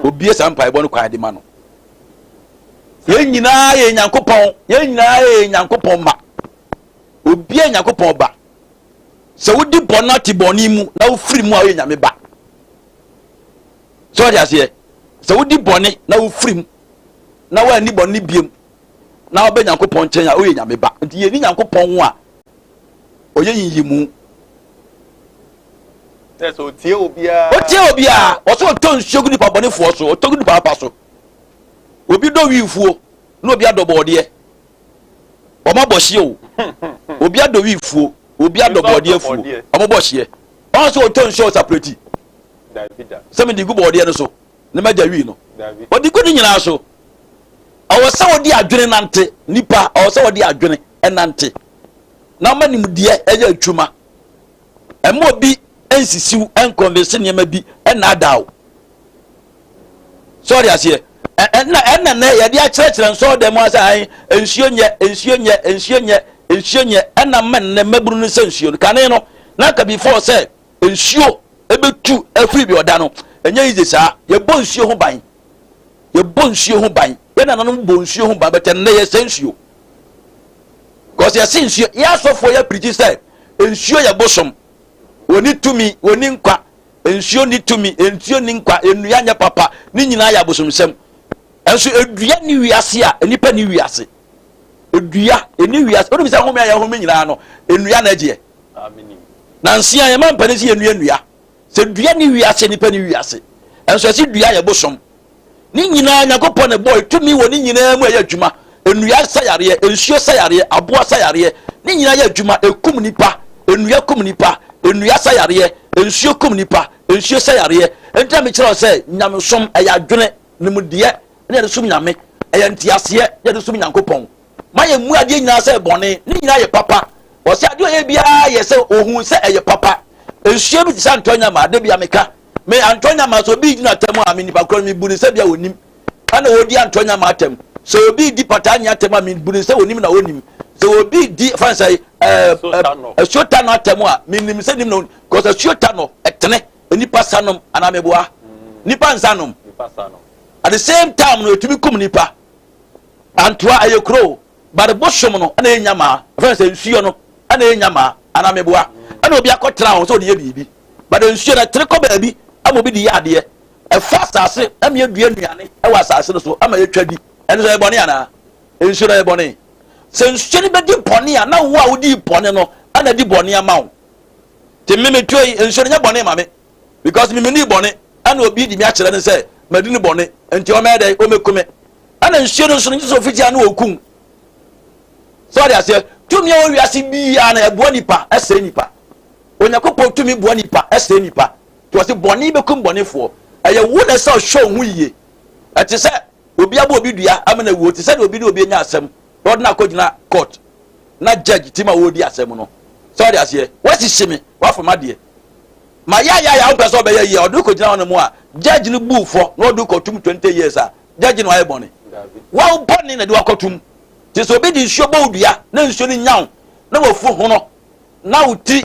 Obie saa mpaebɔ no kwan de ma no. Yɛn nyinaa yɛ Nyankopɔn, yɛn nyinaa yɛ Nyankopɔn mma. Obi yɛ Nyankopɔn ba. Sɛ wodi bɔne ate bɔne mu na wofiri mu a woyɛ Nyame ba. Sɛ ɔde aseɛ, sɛ wodi bɔne na wofiri mu na woanni bɔne biem na wobɛ Nyankopɔn nkyɛn a woyɛ Nyame ba. Nti yɛni Nyankopɔn ho a ɔyɛ nyiyimu. Sɛ otie obiara. Otie obiara. Ɔsɛ ɔtɔ nsuo gu nipa bɔnefoɔ so, ɔtɔ gu nipa papa so. Obi dɔ wiifuo na obi adɔ bɔɔdeɛ. Wɔn abɔ hye o. Obi adɔ wiifuo. Obi adɔ bɔɔdeɛ afuo, ɔmo bɔ hyeɛ. Ɔn sɛ ɔtɔ nsuo ɔsapreti. Sɛ mede gu bɔɔdeɛ no so na magya wii no. Ɔde gu ne nyinaa so. Ɔwɔ sɛ ɔde adwene nante. Nipa, ɔwɔ sɛ ɔde adwene nante. Na ɔma nimdeɛ ɛyɛ adwuma. Ɛma obi nsisiw nkɔnvese nneɛma bi ɛnaadaa wo. Sɛ ɔde aseɛ. Ɛna ɛna nɛ yɛde akyerɛkyerɛ nsɔɔ dɛm asɛ ayi nsuo nyɛ nsuo nyɛ nsuo nyɛ nsuo nyɛ ɛna mma nnɛ mmabunu no sɛ nsuo no kane no na nka before sɛ nsuo ɛbɛtu afiri bi ɔda no ɛnyɛ easy saa. Yɛbɔ nsuo ho ban, yɛbɔ nsuo ho ban, yɛn nananom bɔ nsuo ho ban, bɛtɛ nnɛ yɛsɛ nsuo kɔsi yɛse nsuo. Yɛ asɔfoɔ yɛ pirikyi sɛ nsuo yɛ bosom, wɔni tumi, wɔni nkwa. Nsuo ni tumi, nsuo ni nkwa, nnua nyɛ papa, ne nyinaa yɛ abosomsɛm. Ɛnso edua ni wiase a, nnipa ni wiase. Edua ɛni wiase. Wonim sɛ home a yɛhome nyinaa no, nnua na ɛgyeɛ. Nansia yɛma mpanin sɛ yɛnnua nnua. Sɛ dua ni wiase, nnipa ni wiase. Ɛnso ɛsi dua yɛ bosom. Ne nyinaa Nyankopɔn na ɛbɔɔ, tumi wɔ ne nyinaa mu ɛyɛ adwuma. Nnua sa yareɛ, nsuo sa yareɛ, aboa sa yareɛ. Ne nyinaa yɛ adwuma, ɛkum nipa. Nnua kum nipa, nnua sa yareɛ, nsuo kum nipa, nsuo sa yareɛ. Enti na mekyerɛ wo sɛ nyamesom ɛyɛ adwene, nimdeɛ ne yɛde som Nyame, ɛyɛ nteaseɛ ne yɛde som Nyankopɔn. Ma yɛmmu adeɛ nyinaa sɛ bɔne, ne nyinaa yɛ papa. Ɔsɛ adeɛ ɔyɛ biara yɛ sɛ ohun sɛ ɛyɛ papa. Nsuo bi te sɛ antɔnyama, da bi a meka Me antɔ nyama sɛ obi gyina atɛm a, me nipa korɔ no mebu no sɛ bia onim ɛna ɔdi antɔ nyama atɛm. Sɛ obi di pataa nyɛ atɛm a, mebu no sɛ onim na onim. Sɛ obi di fan sɛ ɛɛ asuo ta no atɛm a, menim sɛ nim na onim. Because asuo ta no ɛtene nipa sa nom anaa meboa nipa nsa nom. At the same time no etumi kum nipa. Antoa ɛyɛ kuro but bosom no ɛna ɛyɛ nyamaa. Ɛfɛn sɛ nsuo no ɛna ɛyɛ nyamaa anaa meboa. Ɛna obi akɔtena ho sɛ ɔde yɛ biribi. But nsuo no ɛtere kɔ baabi ama obi de yɛ adeɛ. Ɛfa asase ama yɛdua nnuane wɔ asase no so ama yɛtwa di. Ɛno nso ɛyɛ bɔne anaa? Nsuo no ɛyɛ bɔne. Sɛ nsuo no bɛdi bɔne a, na wo a wodii bɔne no ɛna adi bɔne ama wo. Nti me metuo yi, nsuo no nyɛ bɔne ma me because me menii bɔne ɛna obi di me akyerɛ no sɛ madi no bɔne nti ɔmɛyɛ dɛn? Ɔmɛku me. Ɛna nsuo no nso no, gye sɛ ofiti ano ɔkum. Sɛ ɔde aseɛ, tumi a ɛwɔ wiase biara no ɛboa nipa, ɛsɛe nipa. Onyankopɔn tumi boa nipa sɛe nipa. Nti ɔse bɔne bɛkum bɔnefoɔ. Ɛyɛ wo na ɛsɛ ɔhwɛ wo ho yie. Ɛte sɛ obi abɔ obi dua ama no awuo, te sɛ deɛ obi ne obi anya asɛm na ɔde no akɔgyina court na judge ti ma wɔredi asɛm no. Sɛ ɔde aseɛ, woasisi me, woafa m'adeɛ. Ma yɛ ayɛ ayɛ a wompɛ sɛ ɔbɛyɛ yie a, ɔde wo kɔgyina hɔ nom a, judge no bu wo fɔ na ɔde wo kɔtum 20 years a, judge no ayɛ bɔne. Wo bɔne na ɛde wo akɔtum. Nti sɛ obi de nsuo bɔ wo dua na nsuo no nya wo na wafu hono na wo ti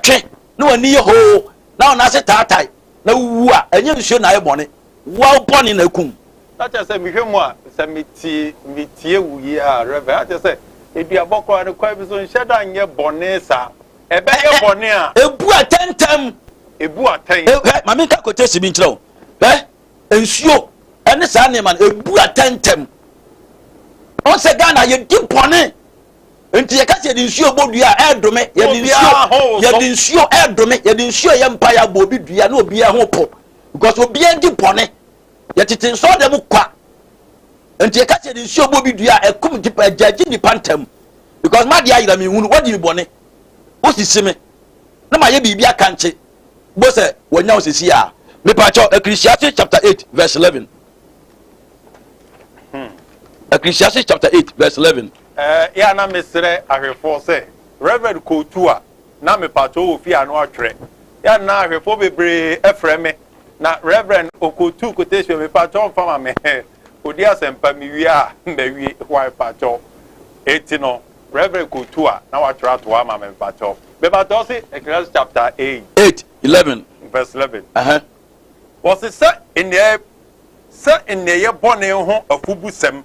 twe na w'ani yɛ hoo na wo nan ase taatae na wuwu a, ɛnyɛ nsuo na ayɛ bɔne, wo ara wo bɔne na akum wo. Na kyerɛ sɛ mehwɛ mu a, sɛ metie metie wo yi a, Reverend, na kyerɛ sɛ aduabɔ koraa no kwan bi so nhyɛ da nyɛ bɔne saa. Ɛbɛyɛ bɔne a. Ebu atɛn ntɛm. Ebu atɛn. Hwɛ, ma menka quotation bi nkyerɛ wo. Hwɛ, nsuo ne saa nneɛma no, ebu atɛn ntɛm. Ɔn sɛ Ghana yɛdi bɔne. Nti yɛka sɛ yɛde nsuo bɔ dua a, ɛredome. Yɛde nsuo, yɛde nsuo ɛredome. Yɛde nsuo yɛ mpaeɛ abɔ obi dua na obiara ho po. Because obiara di bɔne. Yɛtete nsɔɔdan mu kwa. Nti yɛka sɛ yɛde nsuo bɔ obi dua a, ɛkum nipa, ɛgyagye nipa ntɛm. Because m'adeɛ ayera me nhunu, wadi me bɔne. Wosisi me na mayɛ biribi akankye. Bo sɛ wɔanya wo sisi a. Mepakyɛw, Ecclesiastes chapter 8 verse 11. Ecclesiastes chapter 8 verse 11. Ɛɛ yɛ a na mesrɛ ahwɛfoɔ sɛ Reverend kootu a na mepakyɛw wɔ fie a na watwerɛ. Yɛ a na ahwɛfoɔ bebree frɛ me na Reverend okotu quotation mepakyɛw mfa ma me. Odi asɛmpa mewie a mawie why pakyɛw. Eti no Reverend kootu a na watwerɛ ato hɔ ama me mepakyɛw. Mepakyɛw se Ecclesiastes chapter 8. 8 11. Verse 11. Uh-huh. Wɔse sɛ nnɛɛ sɛ nneyɛɛ bɔne ho afobusɛm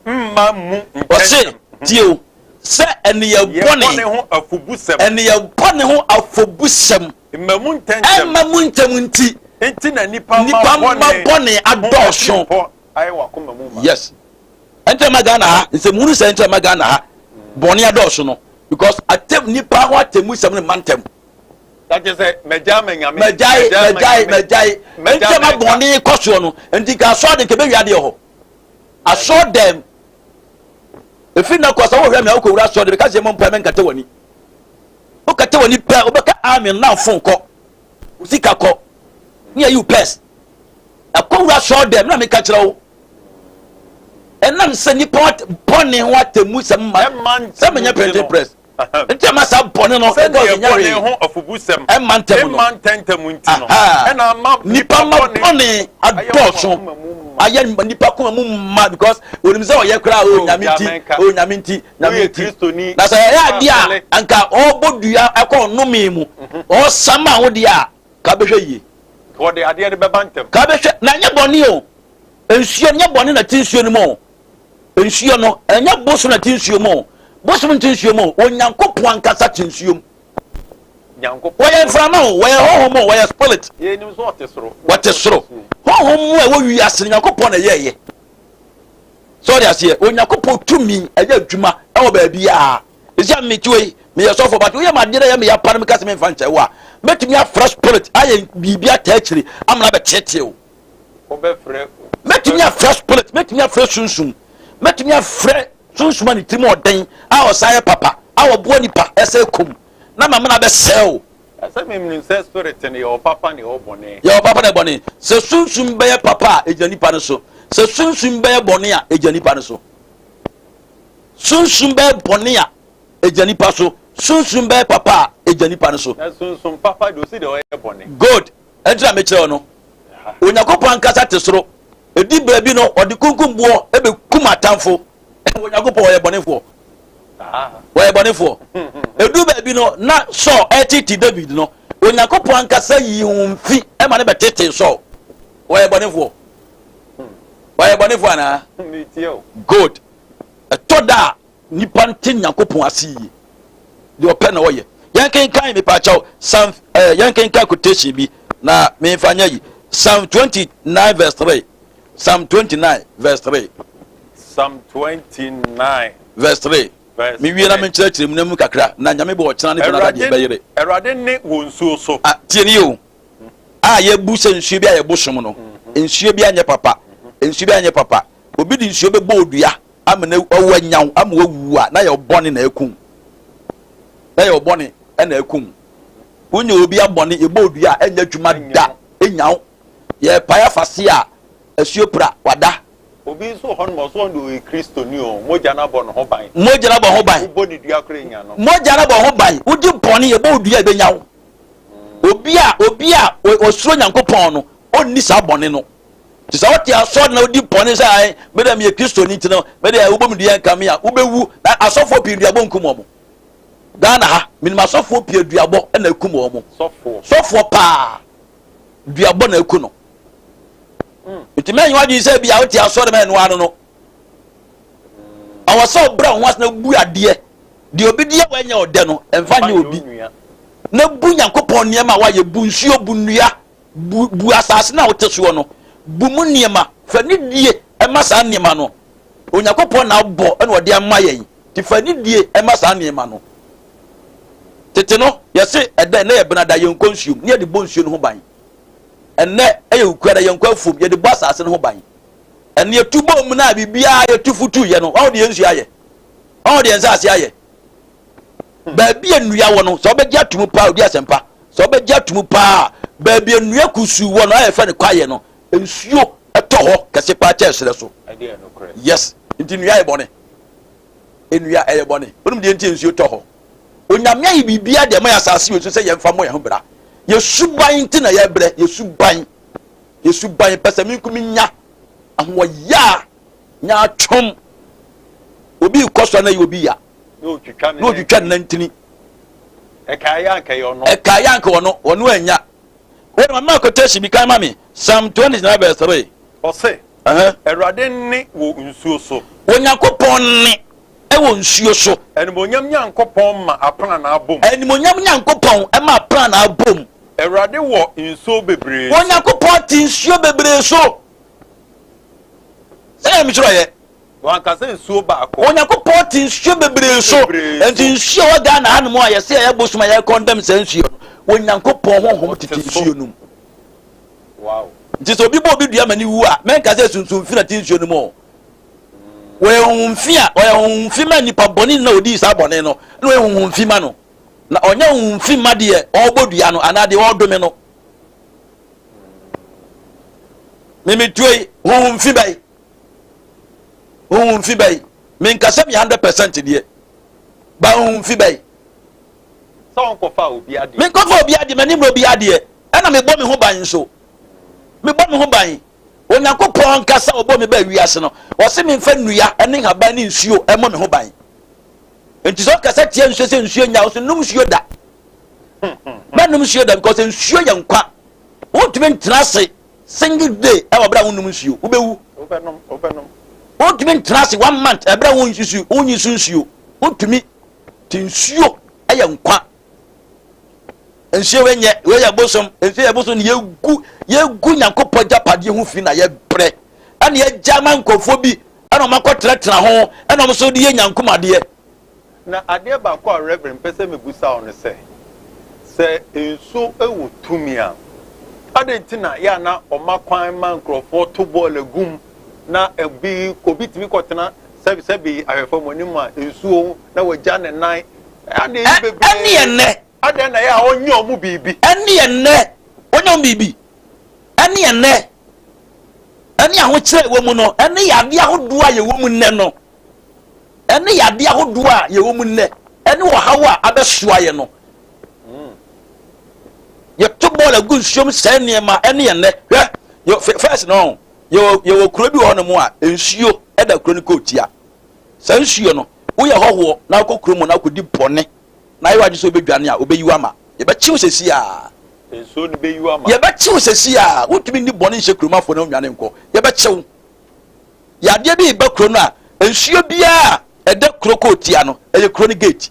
mma mu ntɛmntɛm. Ɔse, tie o, sɛ nneyɛɛ bɔne ho afobusɛm. Nneyɛɛ bɔne ho afobusɛm. Mma mu ntɛmntɛm. Mma mu ntɛm nti. Nti na nnipa mma bɔne adɔɔso. Ayɛ wɔn akoma mu ma. Yes. Ɛnti na ma Ghana ha, nsɛmhunu sɛ ɛnti na ma Ghana ha bɔne adɔɔso no. Because atem, nnipa ho atemmusɛm no mma ntɛm. Na kyerɛ sɛ magyae ma Nyame. Magyae, magyae, magyae. Nti ama bɔne kɔ soɔ no, nti nka asɔre de nka ɛbɛwia adeɛ hɔ. Asɔre dɛm. Ɛfiri na kɔ sɛ wohwɛ me a wokɔwura asɔre de bɛka sɛ yɛmmɔ mpae mɛnkata w'ani. Wokata w'ani pɛ, wobɛka amen na phone kɔ. Wo sika kɔ. Ne yɛyi wo purse. Ɛkɔ wura sɔɔ dɛm na meka kyerɛ wo. Ɛnam sɛ nipa bɔne ho atemmu sɛm ma sɛ menyɛ printing press. Nti ɛma saa bɔne no ɛdɔɔso nyɛ hwee. Sɛdeɛ bɔne ho afobusɛm ɛmma ntɛm no. Ɛmma ntɛntɛm nti no. Ɛna ama nipa ma bɔne adɔɔso ayɛ nipa koma mu ma because onim sɛ ɔyɛ koraa o nyame nti o nyame nti nyame nti na sɛ ɛyɛ adeɛ a anka ɔbɔ dua ɛkɔ ɔnome mu ɔsama wo deɛ a ka bɛhwɛ yie. Wɔde adeɛ no bɛba ntɛm. Ka bɛhwɛ na nyɛ bɔne o nsuo nyɛ bɔne na ti nsuo no mu o. Nsuo no, ɛnyɛ bosom na ɛte nsuo mu o. Bosom nte nsuo mu o. Onyankopɔn ankasa te nsuo mu. Wɔyɛ mframa o, wɔyɛ honhom o, wɔyɛ spirit. Yɛnim sɛ ɔte soro. Wɔte soro. Honhom mu a ɛwɔ wiase no, Nyankopɔn na ɛyɛɛyɛ. Sɛ ɔde aseɛ, Onyankopɔn tumi ɛyɛ adwuma ɛwɔ baabiara. Ɛsi a mete wei, meyɛ sɔfo, but woyɛ m'adeɛ na ɛyɛ meya pa no meka sɛ memfa nkyɛ wo a, mɛtumi afrɛ spirit ayɛ biribi ataa akyiri amena bɛteetee wo. Wobɛfrɛ. Mɛtumi afrɛ spirit, mɛtumi afrɛ sunsum, mɛtumi afrɛ sunsum a ne tirim ɔden a ɔsan yɛ papa a ɔboa nipa ɛsɛ kum na mamena bɛsɛe o. Ɛsɛ menim sɛ spirit no yɛwɔ papa na yɛwɔ bɔne. Yɛwɔ papa na bɔne. Sɛ sunsum bɛyɛ papa a egyina nipa no so. Sɛ sunsum bɛyɛ bɔne a egyina nipa no so. Sunsum bɛyɛ bɔne a egyina nipa so. Sunsum bɛyɛ papa a egyina nipa no so. Na sunsum papa de osi deɛ ɔyɛ bɔne. Good. Ɛnti na mekyerɛ wo no. Onyankopɔn ankasa te soro. Ɛdi berɛ bi no, ɔde kunkumboɔ bɛkum atamfo. Onyankopɔn ɔyɛ bɔnefoɔ? Ɔyɛ bɔnefoɔ? Ɛdu baabi no, na Saul ɛretete David no, Onyankopɔn ankasa yii ho mfi ma no bɛtetee Saul. Ɔyɛ bɔnefoɔ? Ɔyɛ bɔnefoɔ anaa? Good. Ɛtɔ da a, Nnipa nte Nyankopɔn ase yie. Deɛ ɔpɛ na ɔyɛ. Yɛnkenkan mepaakyɛw Psalm ɛɛ eh, yɛnkenkan quotation bi na memfa nyɛ yi. Psalm 29 verse 3. Psalm 29 verse 3. Psalm 29 verse 3. Mewie na menkyerɛkyerɛ mu na mu kakra na Nyame bɔ ɔkyena ne bɛnada deɛ bɛyere. Awurade ne wɔ nsuo so. Ah, tie ni o. A yɛbu sɛ nsuo bi a yɛbo som no. Nsuo bi anyɛ papa. Nsuo bi anyɛ papa. Obi de nsuo bɛbɔ odua. ama no awu anya wo ama wawu a na yɛ ɔbɔne na akum na yɛ ɔbɔne na akum wonyɛ obi abɔne yɛbɔ odua a ɛnyɛ adwuma da ɛnya wo yɛpae afase a asuo pra wada. Obi nso wɔ hɔ nom ɔso ɔno deɛ ɔyɛ kristoni o mogya no abɔ ne ho ban. Mogya no abɔ ho ban. Wobɔ ne dua koraa nya no. Mogya no abɔ ho ban wodi bɔne yɛbɔ odua ɛbɛnya wo obi a obi a ɔsuro Nyankopɔn no ɔnni saa bɔne no. Nti sɛ wote asɔre na wodi bɔne sɛ ae me deɛ meyɛ kristoni nti no me deɛ wobɔ me dua nka me a wobɛwu. Na asɔfoɔ pii duabɔ nkum wɔn. Ghana ha menim asɔfoɔ pii aduabɔ na akum wɔn. Sɔfoɔ paa duabɔ na aku no. Hmm. Nti mɛnyɛ wadwene sɛ bia wote asɔre ma ɛno ano no. Ɔwɔ sɛ ɔbrɛ wo ho ase na bu adeɛ. Deɛ obi deɛ wanyɛ ɔdɛ no ɛmfa nyɛ obi. Na bu Nyankopɔn nneɛma a wayɛ bu nsuo bu nnua Bu, bu asase no a wote soɔ no. Bu mu nneɛma. Fa nidie ma saa nneɛma no. Onyankopɔn na abɔ na ɔde ama yɛn. Nti fa nidie ma saa nneɛma no. Tete no, yɛse ɛdɛ, ɛnɛ yɛ benada, yɛnkɔ nsuom, ne yɛde bɔ nsuo no ho ban. Ɛnɛ ɛyɛ wukuada, yɛnkɔ afuom, yɛde bɔ asase no ho ban. Ɛnɛ yɛtu bɔ mu no a, biribiara yɛtu futuiɛ no, wahu deɛ yɛn nsuo ayɛ? Wahu deɛ yɛn nsase ayɛ? Baabi a nnua wɔ no, sɛ wobɛgye ato mu paa, odi asɛmpa. Sɛ wobɛgye ato mu paa, baabi a nnua kusuu wɔ no a yɛfrɛ no kwaeɛ no, nsuo tɔ hɔ kɛse paa kyɛn serɛ so. Yes, nti nnua yɛ bɔne. Nnua ɛyɛ bɔne. Wonim deɛ nti nsuo tɔ hɔ? Onyame ayɛ biribiara de ama yɛ asase wei so sɛ yɛmfa mmɔ yɛn ho bra. Yɛ suban nti na yɛbrɛ, yɛ suban. Yɛ suban pɛ sɛ menko menya ahoɔyaa nyaatwom. Obi rekɔ so a na ɛyɛ obi ya. Na otwitwa ne otwitwa ne nantini. Ɛkae yɛ anka yɛ ɔno. Ɛkae yɛ anka ɔno, ɔno annya. Wei ma ma quotation bi kan ma me. Psalm 29 verse 3. Ɔse, Awurade nne wɔ nsuo so. Onyankopɔn nne wɔ nsuo so. Animuonyam Nyankopɔn ma aprannaa bom. Animuonyam Nyankopɔn ma aprannaa bom. Awurade wɔ nsuo bebree so. Onyankopɔn te nsuo bebree so. Sɛdeɛ metwerɛeɛ. Wanka sɛ nsuo baako. Onyankopɔn te nsuo bebree so. Nti nsuo wɔ Ghana hanom a yɛsɛ yɛyɛ bosom a yɛkɔndɛm saa nsuo no, Onyankopɔn honhom tete nsuo no mu. Wow. Nti sɛ obi bɔ obi dua ma ne wu a, mɛnka sɛ sunsum fi na te nsuo no mu o. Wɔyɛ honhom fi a, ɔyɛ honhom fi ma nipa bɔne na odii saa bɔne no, na ɔyɛ honhom fi ma no. Na ɔnyɛ honhom fi mma deɛ ɔrebɔ dua no anaa deɛ ɔredome no. Memetuo yi, honhom fi bɛyi. Honhom fi bɛyi. Menkasa mi 100% deɛ. Ba honhom fi bɛyi. Sɛ ɔnkɔfa obi adeɛ. Menkɔfa obi adeɛ, m'anim na obi adeɛ. Ɛna mebɔ me ho ban nso. Mebɔ me ho ban. Onyankopɔn ankasa a ɔbɔɔ me baa wiase no, ɔse memfa nnua ne nhaban ne nsuo mmɔ me ho ban. Nti sɛ ɔkasa tia nsuo sɛ nsuo nya wo so nom nsuo da. Mɛnom nsuo da because nsuo yɛ nkwa. Wontumi ntena ase single day ɛwɔ berɛ a wonnom nsuo, wobɛwu. Wontumi ntena ase one month ɛberɛ a wonyi so nsuo, wontumi. Nti nsuo yɛ nkwa. Nsuo wei nyɛ, wei yɛ bosom, nsuo yɛ bosom na yɛgu yɛgu Nyankopɔn agyapadeɛ ho fi na yɛbrɛ ɛna yɛgya ma nkurɔfoɔ bi ɛna wɔn akɔtenatena ho ɛna wɔn nso de yɛ nyankomadeɛ. Na adeɛ baako a Reverend mpɛ sɛ mebusa wo ne sɛ, sɛ nsuo wɔ tumi a, adɛn nti na yɛ a na wɔma kwan ma nkurɔfoɔ to bɔɔl gu mu na ebi obi tumi kɔtena sɛbi sɛbi ahwɛfoɔ mo anim a nsuo na wagya ne nan adeɛ yi bebree. Ɛne ɛnnɛ. Adɛn na ɛyɛ a ɔnyɛ ɔmo biribi. Ɛne ɛnnɛ ɔnyɛ ɔmo biribi. Ɛne ɛnnɛ ɛne ahokyerɛ ɛwɔ mu no ɛne yadeɛ ahodoɔ a yɛwɔ mu nnɛ no ɛne yadeɛ ahodoɔ a yɛwɔ mu nnɛ ɛne ɔhaw a abɛsoa yɛ no. Yɛto bɔɔl agu nsuom sɛe nneɛma ɛne ɛnnɛ hwɛ yɛ first no yɛwɔ yɛwɔ kuro bi wɔ hɔnom a nsuo ɛda kuro no kɔɔtia. Saa nsuo no, woyɛ hɔhoɔ na wokɔ kurom na wokɔdi bɔne na ayɛ w'adwene sɛ wobɛdwane a, wɔbɛyi wo ama. Yɛbɛkye wo seesei ara. Nsuo no bɛyi wo ama. Yɛbɛkye wo seesei ara. Wontumi nni bɔne nhyɛ kuromafoɔ na wonnwane nkɔ. Yɛbɛkye wo. Yadeɛ bi reba kuro no a, nsuo biara a ɛda kuro kɔɔtia no, ɛyɛ kuro no gate.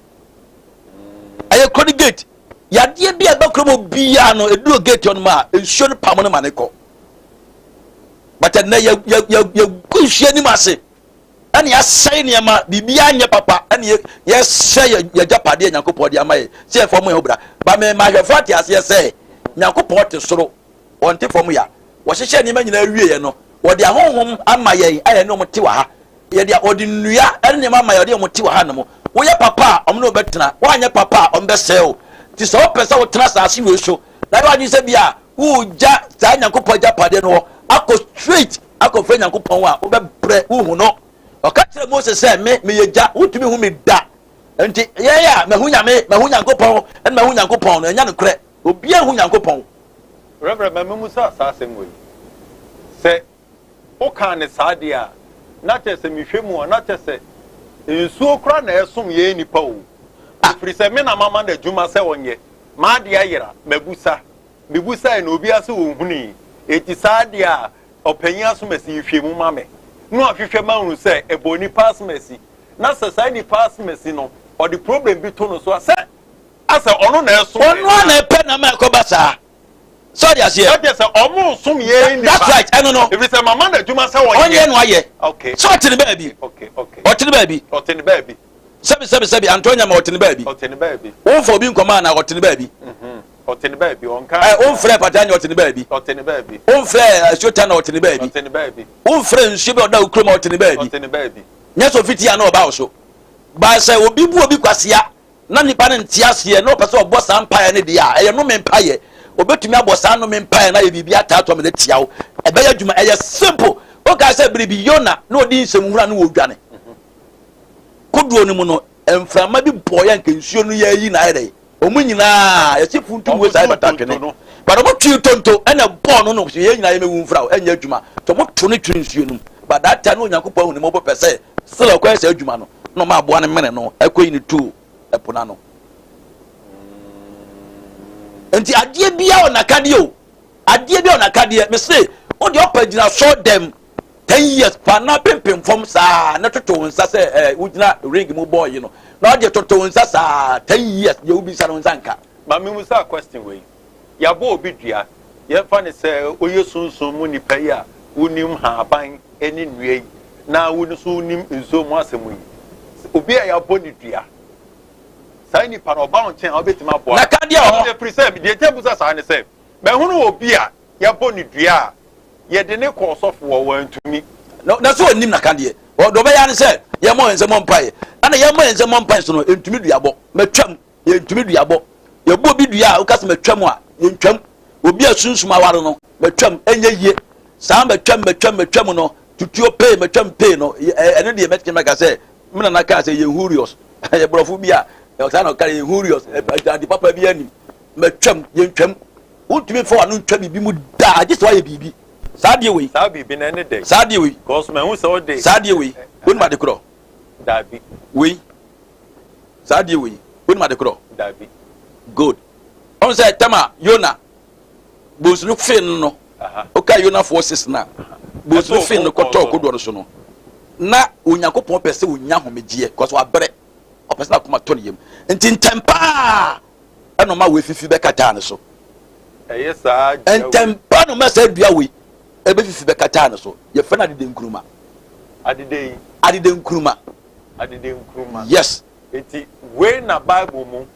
Ɛyɛ kuro no gate. Yadeɛ bi a ɛba kuro mu biara no, ɛduru gate hɔ nom a, nsuo no pamo no ma no kɔ. But ɛnnɛ, yɛgu nsuo anim ase. Ɛna yɛasɛe nneɛma, biribiara nyɛ papa, ɛna yɛsɛe yɛn agyapadeɛ a Nyankopɔn de ama yɛn sɛ yɛmfa mmɔ yɛn ho bra. Ba me ma ahwɛfoɔ ate aseɛ sɛ Nyankopɔn te soro, ɔnte fam ya. Wɔhyehyɛɛ nneɛma nyinaa wieeɛ no, wɔde ahonhom ama yɛn a yɛne wɔn te wɔ ha. Yɛde wɔde nnua ne nneɛma ama yɛn, wɔde wɔn te wɔ ha nom. Woyɛ papa a, wɔn ne wo bɛtena, woanyɛ papa a, wɔbɛsɛe wo. Nti sɛ wopɛ sɛ wotena asase wei so na yɛ w'adwene sɛ bi a woregya saa Nyankopɔn agyapadeɛ no hɔ akɔ straight akɔfrɛ Nyankopɔn a, wobɛbrɛ, wonhu no. Ɔka kyerɛɛ Mose sɛ, Me, meyɛ gya, wontumi nhu me da. Enti yɛn a mahu Nyame, mahu Nyankopɔn, ɛna mahu Nyankopɔn no, ɛnyɛ nokorɛ. Obiara nhu Nyankopɔn. Reverend, ma memmisa saa asɛm wei. Sɛ wokaa no saa deɛ a, na kyerɛ sɛ mehwɛ mu a, na kyerɛ sɛ nsuo koraa na ɛsom yɛn nnipa o. Ɛfiri sɛ me na mama no adwuma sɛ ɔnyɛ. M'adeɛ ayera, mabusa. Mebusae no, obiara se ɔnhunui. Enti saa deɛ a, ɔpanyin asomasi yi hwɛ mu ma me. Na wahwehwɛ mahunu sɛ ɛbɔ onipa asomasi. Na sɛ saa nipa asomasi no, ɔde problem bi to no so a, sɛ asɛ ɔno na ɛsom yɛn. Ɔno ara na ɛpɛ na ama ɛkɔba saa. Sɛ ɔde aseɛ. Na kyerɛ sɛ ɔmo nsom yɛn nipa. That's right, ɛno no. Efiri sɛ mama no adwuma sɛ ɔnyɛ. Ɔnyɛ na wayɛ. Okay. Sɛ ɔte ne baabi. Okay, okay. Ɔte ne baabi. Ɔte ne baabi. Sɛbi sɛbi sɛbi antɔ nyama ɔte ne baabi. Ɔte ne baabi. Wonfa obi nkɔma anaa ɔte ne baabi. Mhm. Ɔte ne baabi ɔnka. Ɛ wonfrɛ pata nyɛ ɔte ne baabi. Ɔte ne baabi. Wonfrɛ asuo na ɔte ne baabi. Ɔte ne baabi. Wonfrɛ nsuo bi a ɔda wo kurom a ɔte ne baabi. Ɔte ne baabi. Nyɛ sɛ ofiti a na ɔba wo so. Ba sɛ obi bu obi kwasea na nipa no nte aseɛ na ɔpɛ sɛ ɔbɔ saa mpaeɛ no deɛ a, ɛyɛ nnome mpaeɛ. Obetumi abɔ saa nnome mpaeɛ no ayɛ biribi ataatoa ma no atia wo. Ɛbɛyɛ adwuma. Ɛyɛ simple. Wokae sɛ bere bi Yona na ɔdi nsɛmhunu a na ɔredwane. Kodoɔ no mu no, mframa bi bɔeɛ a nka nsuo no yɛ ayi na ayɛ dɛ. Wɔn nyinaa yɛsi funtum wei saa yɛbɛta twene. But wɔn twi tonto ɛna bɔɔ no no yɛn nyinaa yɛmɛwu mfra o ɛnyɛ adwuma. Nti wɔn to no twene nsuo no mu. But that time na Onyankopɔn ahu ne mmɔbɔ pɛ sɛ still ɔkɔyɛ saa adwuma no na ɔma aboa no mene no ɛkɔyi no too ɛpo no ano. Nti adeɛ biara wɔ n'akadeɛ o. Adeɛ biara wɔ n'akadeɛ. Mese wo deɛ ɔpɛ gyina sɔɔ dɛm ten years pa na pempem fam saa na toto wo nsa sɛ eh, wogyina ring mu bɔɔ yi no na ɔde toto wo nsa saa 10 years deɛ wobisa no nsa nka. Ma memmisa question wei, yɛabɔ obi dua, yɛmfa no sɛ woyɛ sunsum mu nipa yi a wonim haban ne nnua yi na wo nso wonim nsuo mu asɛm yi, obi a yɛabɔ no dua, saa nipa no ɔba wo nkyɛn a wobɛtumi aboa no? Na ka deɛ wɔ hɔ. Ɛfiri sɛ deɛ nti a mebisa saa ne sɛ, mahunu obi a yɛabɔ no dua a Yɛde no kɔɔ ɔsɔfo hɔ, wantumi. Na na sɛ ɔnnim naka deɛ, deɛ ɔbɛyɛ ara ne sɛ yɛmmɔ yɛn nsam mmɔ mpaeɛ. Ɛna yɛmmɔ yɛn nsam mmɔ mpaeɛ nso no, ɛntumi duabɔ. Matwam. Yɛntumi duabɔ. Yɛbɔ obi dua a, woka sɛ matwam a, yɛntwam. Obi a sunsum aware no, matwam, ɛnyɛ yie. Saa matwam, matwam, matwam no, tutuo pee, matwam pee no, ɛno deɛ mɛtumi maka sɛ, me nana kaa sɛ yɛn hurious. Ɛyɛ borɔfo bi a, saa na ɔka yɛn hurious, ade papa bi anim. Matwam, yɛntwam. Wontumi mfa w'ano ntwa biribi mu daa, gye sɛ woayɛ biribi. Saa adeɛ wei. Saa biribi no ɛne dɛn? Saa adeɛ wei. Because mahu sɛ wode. Saa adeɛ wei. Wonim ade korɔ? Daabi. Wei. Saa adeɛ wei. Wonim ade korɔ? Daabi. Good. Ɔn sɛ tɛm a Yona bonsu no fee no no, woka Yona 4:6 no a, bonsu no fee no kɔtɔɔ kodoɔ no so no, na Onyankopɔn pɛ sɛ onya ahomegyeɛ, kɔsɛ wabrɛ, ɔpɛ sɛ n'akoma tɔ ne yam. Nti ntɛm paa ɛna ɔma wei fifi bɛkataa ne so. Ɛyɛ saa dua wei. Ntɛm paa na ɔma saa dua wei ɛbɛfifi bɛkataa ne so. Yɛfrɛ no adede nkuruma. Adede yi. Adede nkuruma. Adede nkuruma. Yes. Eti wei na Bible mu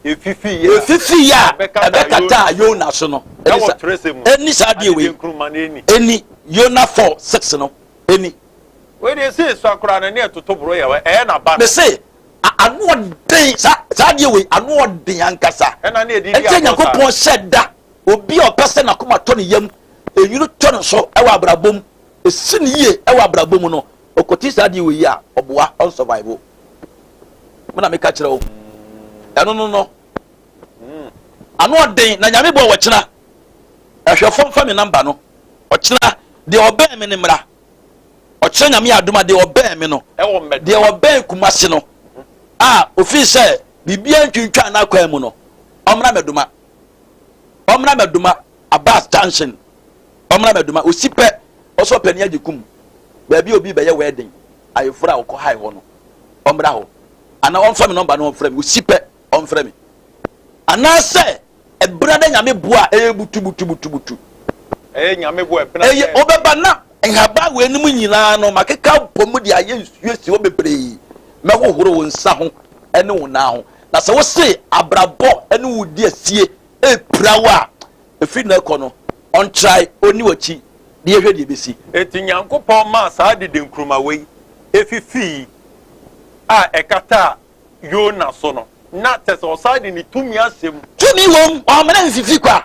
efifi yɛ a. Efifi yɛ a ɛbɛkataa Yona so no. Ɛwɔ twerɛsɛm mu. Ɛni saa adeɛ wei. Adede nkuruma no ɛni. Ɛni Yona 4:6 no ɛni. Wei deɛ ɛsɛ esua koraa no ne ɛtoto boro yɛ ɛyɛ na ba no. Mese ano ɔden saa saa adeɛ wei ano ɔden ankasa. Ɛna ne yɛde di Ɛnti agorɔ saa. Nyankopɔn hyɛ da obi a ɔpɛ sɛ n'akoma tɔ ne yam, enwunu tɔ ne so ɛwɔ abrabɔ mu, esi ne yie ɛwɔ abrabɔ mu no, ɔkɔti saa adeɛ wei a ɔboa ɔnsurvive. Me na meka kyerɛ wo. Ɛno no no. Ano ɔden na Nyame bɔ ɔkyena. Ɛhwɛfo mfa me namba no. Ɔkyena deɛ ɔbɛn me ne mmra. Ɔkyerɛ Nyame adom a deɛ ɔbɛn me no, deɛ ɔbɛn Kumasi no a ofii sɛ biribiara ntwintwan n'akwan mu no, ɔmmra Mɛdoma. Ɔmmra Mɛdoma, Abbas Junction. Ɔmmra Mɛdoma. Osi pɛ, ɔsɛ ɔpɛ ne agye kum. Baabi a obi bɛyɛ wedding, ayeforo a ɔkɔ hae hɔ no, ɔmmra hɔ. Anaa ɔmfa me nɔmba no ɔmfrɛ me. Osi pɛ, ɔmfrɛ me. Anaasɛ Ɛbena dɛ Nyame boa a ɛyɛ butubutubutubutu. Ɛyɛ Nyame boa ɛbena dɛ. Ɛyɛ ɔbɛba na nhaban wei nom nyinaa no makeka abɔ mu de ayɛ nsuo asi hɔ bebree. Mɛhohoro wo nsa ho ne wo nan ho. Na sɛ wose abrabɔ ne wo di asie repira wo a, ɛfiri nnɛ rekɔ no, ɔntrae, ɔnni w'akyi na yɛhwɛ deɛ ɛbɛsi. Enti Nyankopɔn maa saa dede nkruma wei fifii a ɛkataa Yona so no, na kyerɛ sɛ ɔsan de ne tumi ahyɛ mu. Tumi wom, ɔamena mfifi kwa.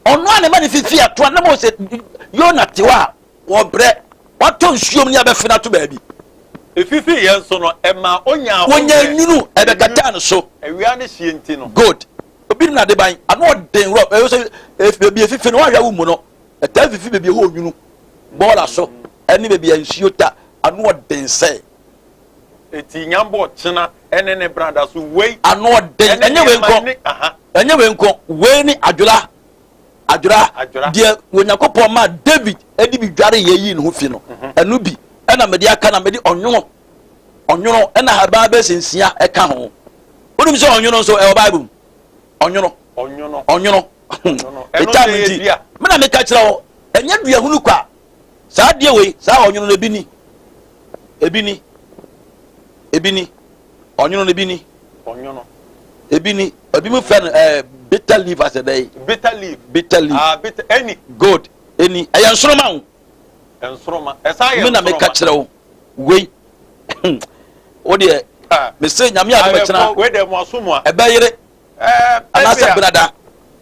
Ɔno a ne ma ne fifi atoa na mo sɛ Yona te hɔ a wɔbrɛ, watɔ nsuom ne abɛfe no ato baabi. Efifi yɛ nso no, ɛma onya ahomyɛ. Wonya nwunu, ɛbɛkataa no so. Awia ne hyeɛ nti no. Good. Obi nim n'adeban, ano ɔden rɔ, ɛyɛ sɛ baabi efifi no, woanhwɛ a wommu no. Ɛtaa fifi baabi ɛhɔ onwunu, bɔɔla so, ɛne baabi a nsuo ta, ano ɔden sɛ. Eti nyambɔ ɔkyena ɛne ne brada so wei. Ano ɔden ɛnyɛ wei nko ɛnyɛ wei nko wei ne adwora adwora deɛ Onyankopɔn maa David ɛde bi dware yɛ yii ne ho fi no mhm. ɛno bi ɛna mede aka na mede ɔnwono ɔnwono ɛna habaa bɛsɛ nsia ɛka ho wonim sɛ ɔnwono nso ɛwɔ Bible mu ɔnwono ɔnwono ɔnwono ɛta mi nti me na meka kyerɛ wo ɛnyɛ dua hunu kwa Saa adeɛ wei, saa ɔnwono no ebi ni, ebi ni, ebi ni, ɔnwono no ebi ni, ɔnwono, ebi ni, ebi mu fɛ no ɛɛ eh, bitter leaf asɛ dɛ yi. Bitter leaf. Bitter leaf. Ah, bitter ɛni. Good, ɛni ɛyɛ nsoroma o. Nsoroma, ɛsan yɛ nsoroma. Mi na mi ka kyerɛ wo wei, o deɛ, mese nyame adum ɛkyina. Wei deɛ mo aso mu a. Ɛbɛyere. Ɛɛ, Anaasɛ ebia benada.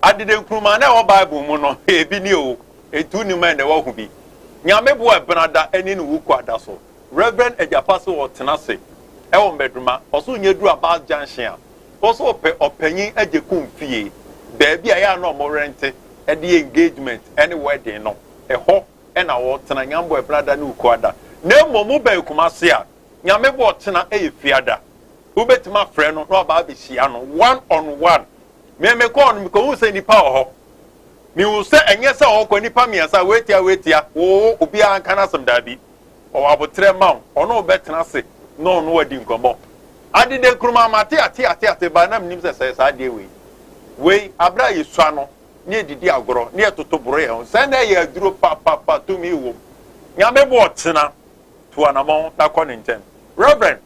adede nkruma na ɛwɔ Bible mu no, ebi ni o, enti wonim a ɛnnɛ woahu bi. Nyame boa benada ne ne Wukuada so. Rev. Agyapa se ɔtena ase wɔ Mmɛdoma, ɔse ɔnya duru Abas Junction a, ɔse ɔpɛ ɔpanyin Agyekum fie, baabi a ɛyɛ a na ɔmo rente de yɛ engagement ne wedding no, ɛhɔ na ɔtena, Nyame boa benada ne Wukuada. Na mmom wobɛn Kumasi a, Nyame boa ɔkyena yɛ Fiada. Wobɛtumi afrɛ no na waba abɛhyia no one on one. Me mekɔɔ no mekɔhuu sɛ nnipa wɔ hɔ. Mehu sɛ ɛnyɛ sɛ ɔkɔ nnipa mmiɛnsa wei tia wei tia woo obiara nka n'asɛm daabi. Ɔwɔ aboterɛ ma wo, ɔne wo bɛtena ase na ɔne wo adi nkɔmmɔ. Adede Nkrumah mate ate ate ate but na mennim sɛ sɛ saa adeɛ wei wei aberɛ a yɛsua no ne yɛdidi agorɔ ne yɛtoto boro yɛn ho sɛ na ɛyɛ aduro papapa tumi wɔ mu. Nyame bɔ ɔkyena tu anamɔn na kɔ ne nkyɛn. Rev.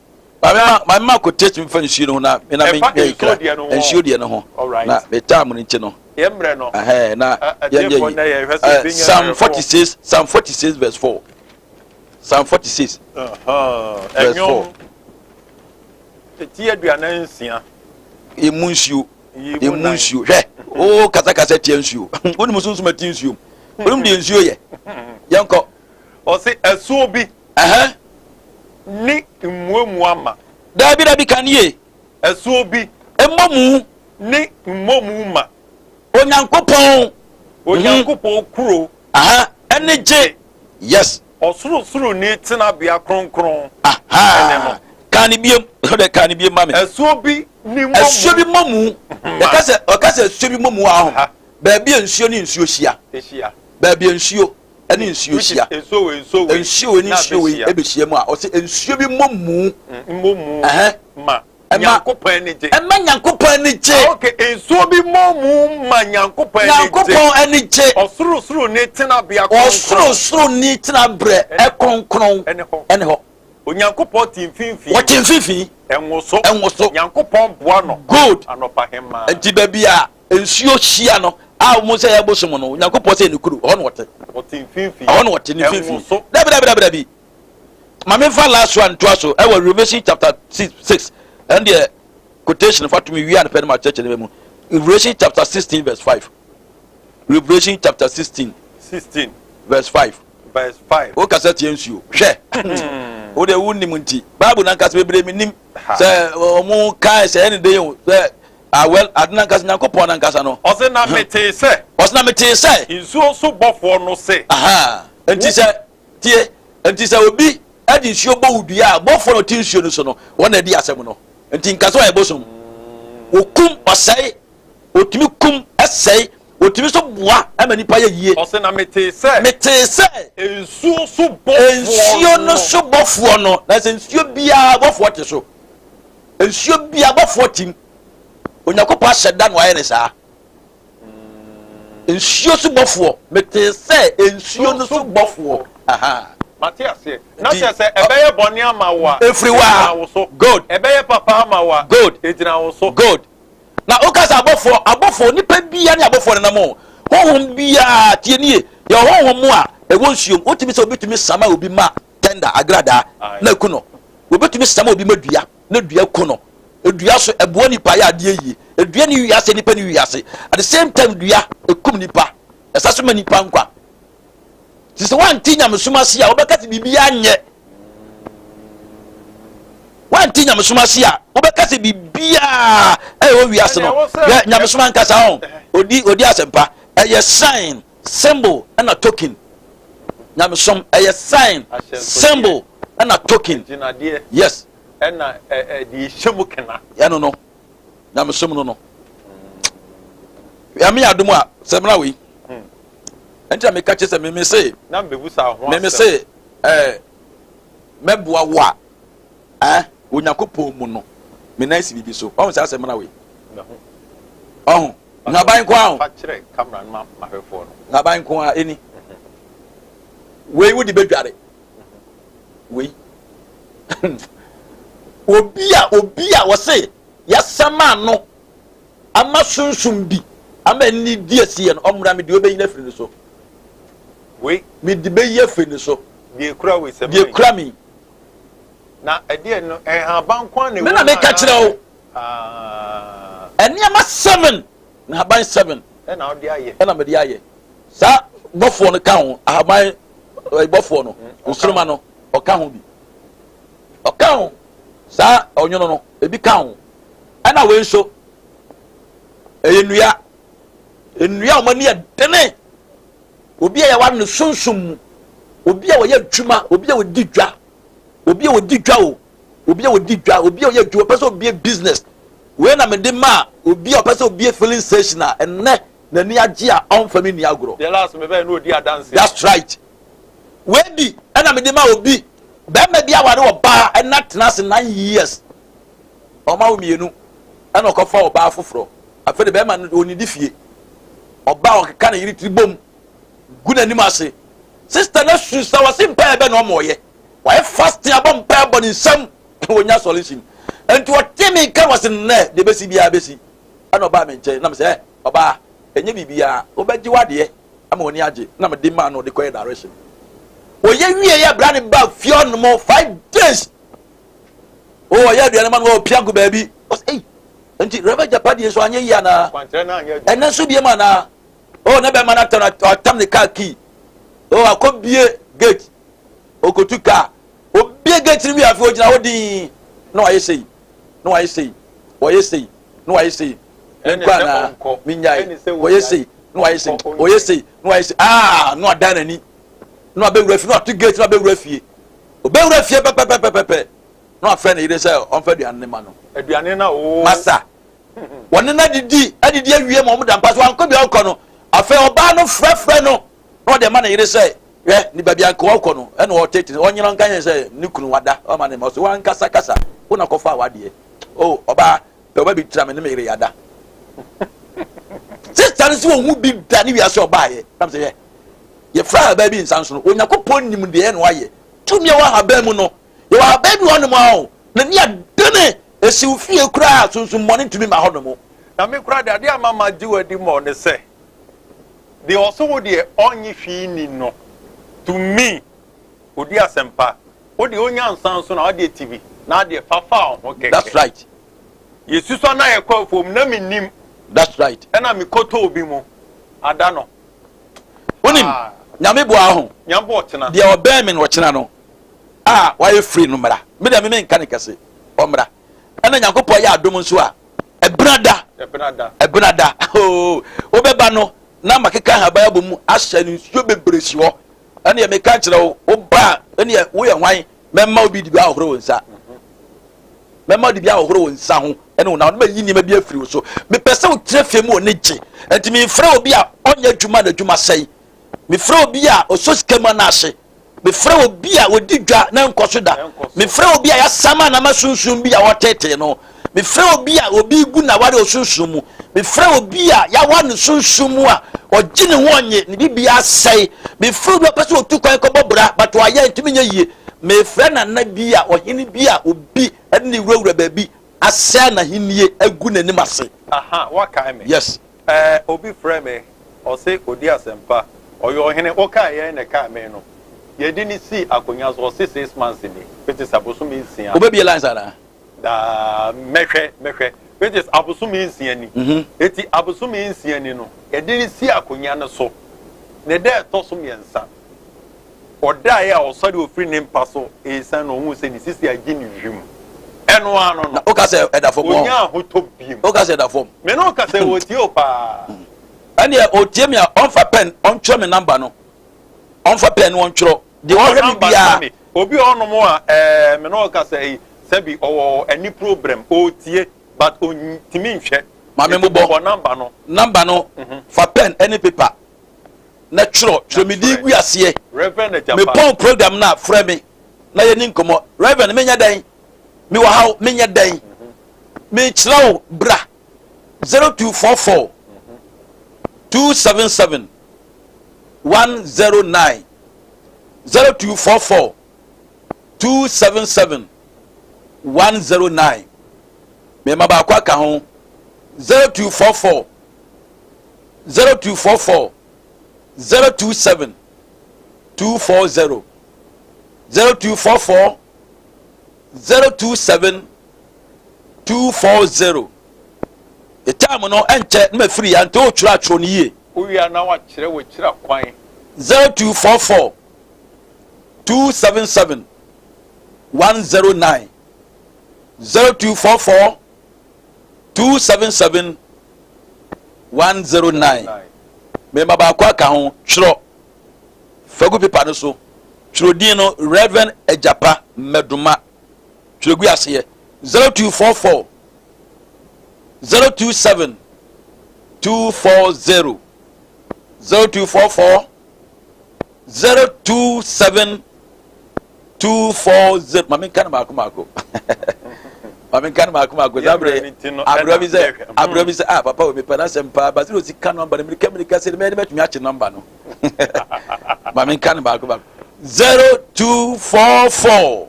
Maame ma maame ma quotation fa nsuo no ho na me na me Ɛfa yɛ nsuo kra deɛ no ho. nsuo deɛ no ho Alright. na me taa mo no nti no Yɛn mmerɛ no, ɛhɛn na ɛ- yɛn yɛ atiefoɔ yi nnɛ yɛhwɛ sɛ ɛ yɛbɛnya Psalm ahwɛfoɔ. 46 Psalm 46 verse 4 Psalm 46 Ɛhã, verse 4 Ɛnwom ti 46. Yɛmmu nsuo. Yɛmmu nsuo. Hwɛ, wo kasakasa tia nsuo. Wonim sunsum ati nsuo mu. Wonim deɛ nsuo yɛ. Yɛnkɔ. Ɔse asuo bi. Ɛhɛn. Ne mmuamua ma. Daabi daabi kan yie. Asuo bi. Mmɔmu. Ne mmɔmu ma. Onyankopɔn. Onyankopɔn kuro. Aha, ɛne gye. Yes. Ɔsorosoroni tenabea kronkron. Aha. Ɛne no. Kan ne biem. Ɔdɛ kan ne biem ma me. Asuo bi ne mmɔmu. Asuo bi mmɔmu. Yɛka sɛ ɔka sɛ asuo bi mmɔmu aho. Baabi a nsuo ne nsuo hyia. Ehyia. Baabi a nsuo ne nsuo hyia. Nsuo wei nsuo wei. Nsuo wei ne nsuo wei ɛbɛhyia mu a ɔsɛ nsuo bi mmɔmu. Mmɔmu. Ma. Nyankopɔn ani gye. Ɛma Nyankopɔn ani gye. Ah, okay. Nsuo bi mmɔ mu ma Nyankopɔn ani gye. Nyankopɔn ani gye. Ɔsorosoroni tenabea kronkron. Ɔsorosoroni tenabrɛ kronkron. Ɛne hɔ. Ɛne hɔ. Onyankopɔn te mfimfini. Ɔte mfimfini. Ɛnwoso. Ɛnwoso. Nyankopɔn boa no. Good. Anɔpa hemaa. Nti baabi a nsuo hyia no a wɔn sɛ ɛyɛ bosom no, Onyankopɔn sɛ ne kuro, ɛhɔ na ɔte. Ɔte mfimfini. Ɛhɔ na ɔte ne mfimfini. Ɛnwoso. Dabi dabi dabi dabi. Ma me nfa last one ntoa so ɛwɔ Revelation chapter 6 ɛn deɛ quotation fa to me wia no pɛ no ma kyerɛkyerɛ ne mu. Revelation chapter 16 verse 5. Revelation chapter 16 16 verse 5. Verse 5. Wo kasa tie nsuo. Hwɛ. Wo deɛ wo nim nti. Bible nankasa bebree mi nim sɛ ɔmo kae sɛ ɛne den o sɛ ah well ade nankasa Nyankopɔn nankasa no. Ɔse na metee sɛ. Ɔse na metee sɛ. Nsuo so bɔfoɔ no se. Aha. Nti sɛ Tie, enti sɛ obi de nsuo bɔ wo dua a, bɔfoɔ na ɔte nsuo no so no, wɔn na adi asɛm no. Enti nka sɛ ɔyɛ bosom. Wɔkum, ɔsɛe, ɔtumi kum, sɛe, ɔtumi nso boa ma nipa yɛ yie. Ɔse na metee sɛ. Metee sɛ. Nsuo so bɔfoɔ no. Nsuo no so bɔfoɔ no, na sɛ nsuo biara bɔfoɔ te so. Nsuo biara bɔfoɔ tim. Onyankopɔn ahyɛ da na wayɛ ne saa. Nsuo so bɔfoɔ. Metee sɛ nsuo no so bɔfoɔ. Aha. Mate aseɛ. Na kyerɛ sɛ ɛbɛyɛ bɔne ama wo a, Ɛfiri wo a. ɛgyina wo so. Good. Ɛbɛyɛ papa ama wo a, Good. ɛgyina wo so. Good. Na woka sɛ abɔfoɔ, abɔfoɔ, nipa biara ne abɔfoɔ nenam o. Honhom biara, tie nie, yɛwɔ honhom a ɛwɔ nsuo mu. Wotumi sɛ obi tumi sama obi ma tender, agradaa, na aku no. Obetumi sama obi ma dua. na dua ku no. Dua so ɛboa nipa yɛ adeɛ yie. Dua ne wiase, nipa ne wiase. At the same time dua ekum nipa. Ɛsa so ma nipa nkwa. Ti sɛ wante nyamesom ase a wobɛka sɛ biribiara nyɛ. Wante nyamesom ase a wobɛka sɛ biribiara ɛwɔ wiase no. Hwɛ nyamesom ankasa ho. Odi odi asɛmpa. Ɛyɛ sign, symbol ɛna token. Nyamesom ɛyɛ sign, symbol ɛna token. Yes. Ɛna ɛ deɛ ɛhyɛ mu kena. Ɛno no, nyamesom no no. Nyame yɛ adom a, sɛ mmra wei. Ɛnti na meka kyerɛ sɛ meme se. Na mbebusa ho asɛm. Meme se ɛɛ mɛboa wo a, ɛɛ Onyankopɔn mu no, me nan si biribi so. Ɔho saa sɛ mmra wei. Ɔho nhaban nko ara o. Fa kyerɛ camera no ma mahwɛfoɔ no. Nhaban nko ara ɛni. Wei wode bɛdware. Wei. Obi a obi a wɔse yɛasama no ama sunsum bi ama ɛne di asiɛ no ɔmmra mede ɔbɛyi no afiri ne so. Wei. Mede bɛyi afiri ne so. Deɛ ekura wei sɛ Deɛ ekura mi. Na ɛdeɛ no nhaban nko ara na ɛwɔ Me na meka kyerɛ wo. Nneɛma seven nhaban seven. Ɛna wode ayɛ. Ɛna mede ayɛ. Saa bɔfoɔ no ka ho ahaban bɔfoɔ no nsoroma no ɔka ho bi. Ɔka ho saa ɔnwono no ebi ka ho. Ɛna wei nso ɛyɛ nnua nnua a wɔn ani yɛ dene. Obi a yɛware no sunsum mu, obi a ɔyɛ adwuma, obi a ɔdi dwa, obi a ɔdi dwa o, obi a ɔdi dwa, obi a ɔyɛ adwuma, ɔpɛ sɛ obie business. Wei na mede ma obi a ɔpɛ sɛ obie filling station a ɛnnɛ n'ani agye a ɔmfa me nni agorɔ. The last me bɛyɛ na ɔdi adanseɛ. That's right. Wei bi ɛna mede ma obi, bɛrima bi aware ɔbaa ɛna tena ase 9 years, ɔma wo mmienu, ɛna ɔkɔfa ɔbaa foforɔ. Afei de bɛrima no ɔnidi fie, ɔbaa ɔkeka ne yere tiri bom gu n'anim ase. Sister no asu sa wɔse mpaeɛ bɛ na ɔma ɔyɛ, wayɛ fasting abɔ mpaeɛ bɔ ne nsam, wɔnya solution. Nti ɔte me nka wɔse nnɛ deɛ bɛsi biara bɛsi. Ɛna ɔbaa me nkyɛn na me sɛ ɛ ɔbaa ɛnyɛ biribiara, wobɛgye w'adeɛ ama w'ani agye. Na mede maa no ɔde kɔyɛ direction. Ɔyɛ wie yɛ bra ne ba fie ɔnom 5 days. O ɔyɛ aduane ma no ɔpia nko baabi. Ɔsɛ ei. Nti Reverend Agyapadeɛ nso anyɛ yie anaa? Ɛnɛ nso biem anaa? Oh, ne bɛrima no atam atam ne kaa key. Oh, akɔ bie gate. Okotu kaa. Obie gate no wie afei ogyina hɔ dinn na wayɛ sei, na wayɛ sei, wɔyɛ sei, na wayɛ sei. Menkɔ anaa? Menyae. Wɔyɛ sei, na wayɛ sei, wɔyɛ sei, na wayɛ sei. Ah, na wadan n'ani. Na wabɛwura fie, na wato gate na wabɛwura fie. Obɛwura fie pɛpɛpɛpɛpɛ. Na wafrɛ ne yere sɛ ɔmfa aduane no ma no. Aduane no a o. Masa. Wɔne no adidi, adidi awie ma wɔn da mpa so, wankɔ bia ɔkɔ no. Afei ɔbaa no frɛfrɛ no na ɔde ma ne yere sɛ, hwɛ, ne baabi anka ɔkɔ no, ɛna ɔtete no, ɔnyina nka yɛn sɛ ne kunu wada, ɔma ne ma ɔsɛ wankasa kasa, wo na kɔfa wadeɛ. O, ɔbaa, pɛ ɔba bi tira me ne me yere yada. Sista no sɛ ɔhu bi da ne wiase ɔbaayɛ. Nam sɛ hwɛ, yɛfrɛ ahabaa bi nsa nso no, Onyankopɔn nim deɛ ɛna wayɛ. Tumi a ɛwɔ ahabaa mu no, Yɛwɔ ahaban bi wɔ hɔnom a o, n'ani adene, esi wo fie koraa a, sunsum bɔne ntumi mma hɔnom. Na me koraa deɛ, adeɛ a ama magye wo adi mmɔɔ ne sɛ, deɛ ɔse wo deɛ ɔnnye hwee nni no, to me, ɔdi asɛmpa, wo deɛ ɔnya nsa nso na woadeɛ ti bi, na adeɛ fa fa wo ho kɛkɛ. That's right. Yɛsusua na yɛkɔ afuom, na mennim. That's right. Ɛna mekɔtɔ obi mu, ada no. Wonim, Nyame boa ho. Nyame boa ɔkyena. Deɛ ɔbɛn me no ɔkyena no, a wayɛ free no mmra. Me deɛ me menka no kɛse, ɔmmra. Ɛna Nyankopɔn yɛ adom nso a, ɛbena da, ɛbena da, oo, wobɛba no na makeka ahaban abɔ mu ahyɛ no nsuo bebree si hɔ. Ɛneɛ meka kyerɛ wo, woba a, ɛneɛ woyɛ hwan, mɛma wo bi de bi ahohoro wo nsa. Mɛma wo de bi ahohoro wo nsa ho ɛne wo nan, mayi nneɛma bi afiri wo so. Mepɛ sɛ wokyerɛ fie mu wɔ ne gye. Ɛnti memfrɛ obi a ɔnyɛ adwuma na adwuma sɛe. Mefrɛ obi a ɔsɔ sika mu anaahye. Mefrɛ obi a ɔdi dwa na ɛnkɔ so da. Mefrɛ obi a yɛasama anam asunsum bi a wɔtetee no. Mefrɛ obi a obi gu n'aware osunsum mu. Mefrɛ obi a yɛawa no sunsum mu a ɔgye ne ho ɔnye, ne biribiara asɛe. Mefrɛ obi a ɔpɛ sɛ ɔtu kwan kɔbɔ bra but wayɛ ntumi nyɛ yie. Mefrɛ nana bi a ɔhene bi a obi de ne wurawura baabi asɛe n'ahennie agu n'anim ase. Aha, woakae me. Yes. Ɛɛ obi frɛ me ɔse odi asɛmpa ɔyɛ ɔhene wokae yɛn na ɛkae me no yɛde no sii akonya so ɔse 6 months ni which is abosome nsia. Wobɛbie lines anaa? Daa mɛhwɛ mɛhwɛ which is abosome nsia ni eti abosome nsia ni no yɛde no sii akonya no so ne da ɛtɔ so mmiɛnsa. Ɔdaeɛ a ɔsɔre ɔfiri ne mpa so resiane no, ɔhuu sɛ ne sisi agye ne hwim. Ɛno ara no no, Na woka sɛ ɛda fam ɔ? ɔnyaa ahotɔ biom. Woka sɛ ɛda fam? Me ne wo kasa yi, ɔretie wo paa. Ɛnneɛ ɔretie me a, ɔmfa pɛn ɔntwerɛ me namba no. Ɔmfa pɛn no ɔntwerɛ. Deɛ Fa ɔhwɛ me namba no ma biara. me. Obi wɔ hɔnom a, ɛɛ, me ne wo kasa yi, sɛbi ɔwɔ ani problem, ɔretie but ɔntumi nhwɛ. Ma me Enti mmobɔ bobɔ namba no. namba no. Fa pɛn ne paper na twerɛ twerɛ me din gu aseɛ. Mepɔn program no a frɛ me na yɛni nkɔmmɔ. Reverend menyɛ dɛn? Mewɔ haw menyɛ dɛn? Mekyerɛ wo bra 0244 277 109 0244 277 109 mema baako aka ho 0244 0244 027 240 0244 027 240 The time no ɛnkyɛ na mafiri ya nti wotwerɛ atwerɛ no yie. Wowia na wakyerɛ wakyira kwan. 0244 277 109 0244 277 109 Mema baako aka ho, twerɛ fa gu pepa no so. Twerɛ din no, Rev. Agyapa Mmɛdoma. Twerɛ gu aseɛ. 0244 027 240 0244 027 240 maame nka no baako baako maame nka no baako baako saa bere abere bi sɛ abere bi sɛ ah papa wo mepɛ n'asɛm paa basiri osi ka nɔmba no mirika mirika sɛ mɛyɛ de mɛtumi akye nɔmba no maame nka no baako baako 0244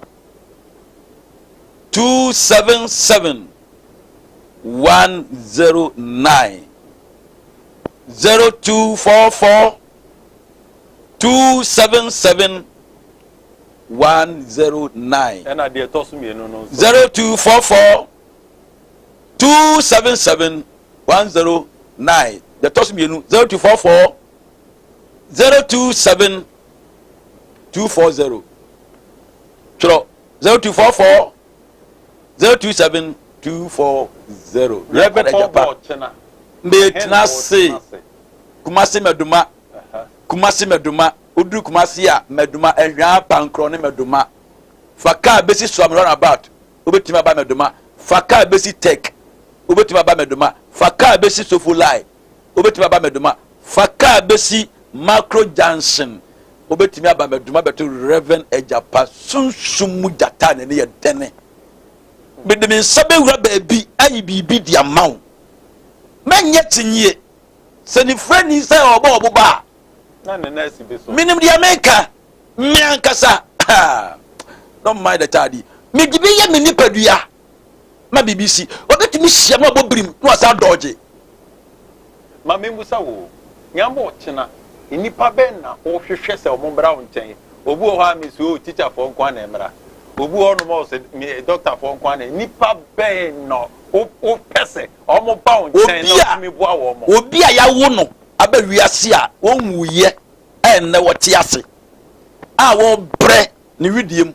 277 109 0244 277 109. Ɛna deɛ ɛtɔ so mmienu no nso. 0244. 277 109. Deɛ ɛtɔ so mmienu, 0244 027 240. Twerɛ 0244 027 240. Reverend Agyapa mbɛtena ase Kumasi Mɛdoma, Kumasi Mɛdoma. Woduru Kumasi a, Mɛdoma, Ɛhwaa, Pankorɔ ne Mɛdoma. Fa kaa bɛsi Suame roundabout, wobɛtumi aba Mɛdoma. Fa kaa bɛsi Tech, wobɛtumi aba Mɛdoma. Fa kaa bɛsi Sofo Line, wobɛtumi aba Mɛdoma. Fa kaa bɛsi Macro Junction, wobɛtumi aba Mɛdoma bɛto Reverend Agyapa, sunsum mu gyata a n'ani yɛ dɛne. Mede me nsa bɛwura baabi ayi biribi de ama wo. Mɛnyɛ kyinyie. Sɛ nifrani sɛ ɔbɔ ɔboba a, Na ne nan si bi so. Menim deɛ meka. Me ankasa, don't mind the tadi. Mede bi yɛ me nipadua ma biribi si. Obetumi hyia na ɔbɔ birim na wasan dɔɔgye. Ma memmusa wo o, Nyame ɔkyena, nnipa bɛn na wohwehwɛ sɛ wɔmmra wo nkyɛn? Obi wɔ hɔ a mese o, tikyafoɔ nko ara na ɛmmra. Obi wɔ hɔnom a ɔse me dɔktafoɔ nko ara na, nnipa bɛn na wopɛ sɛ wɔba wo nkyɛn na Obi a wotumi boa wɔn? Obi a yɛawo no aba wiase a ɔnwuiɛ a ɛnnɛ ɔte ase a ɔrebrɛ ne wedeɛ mu,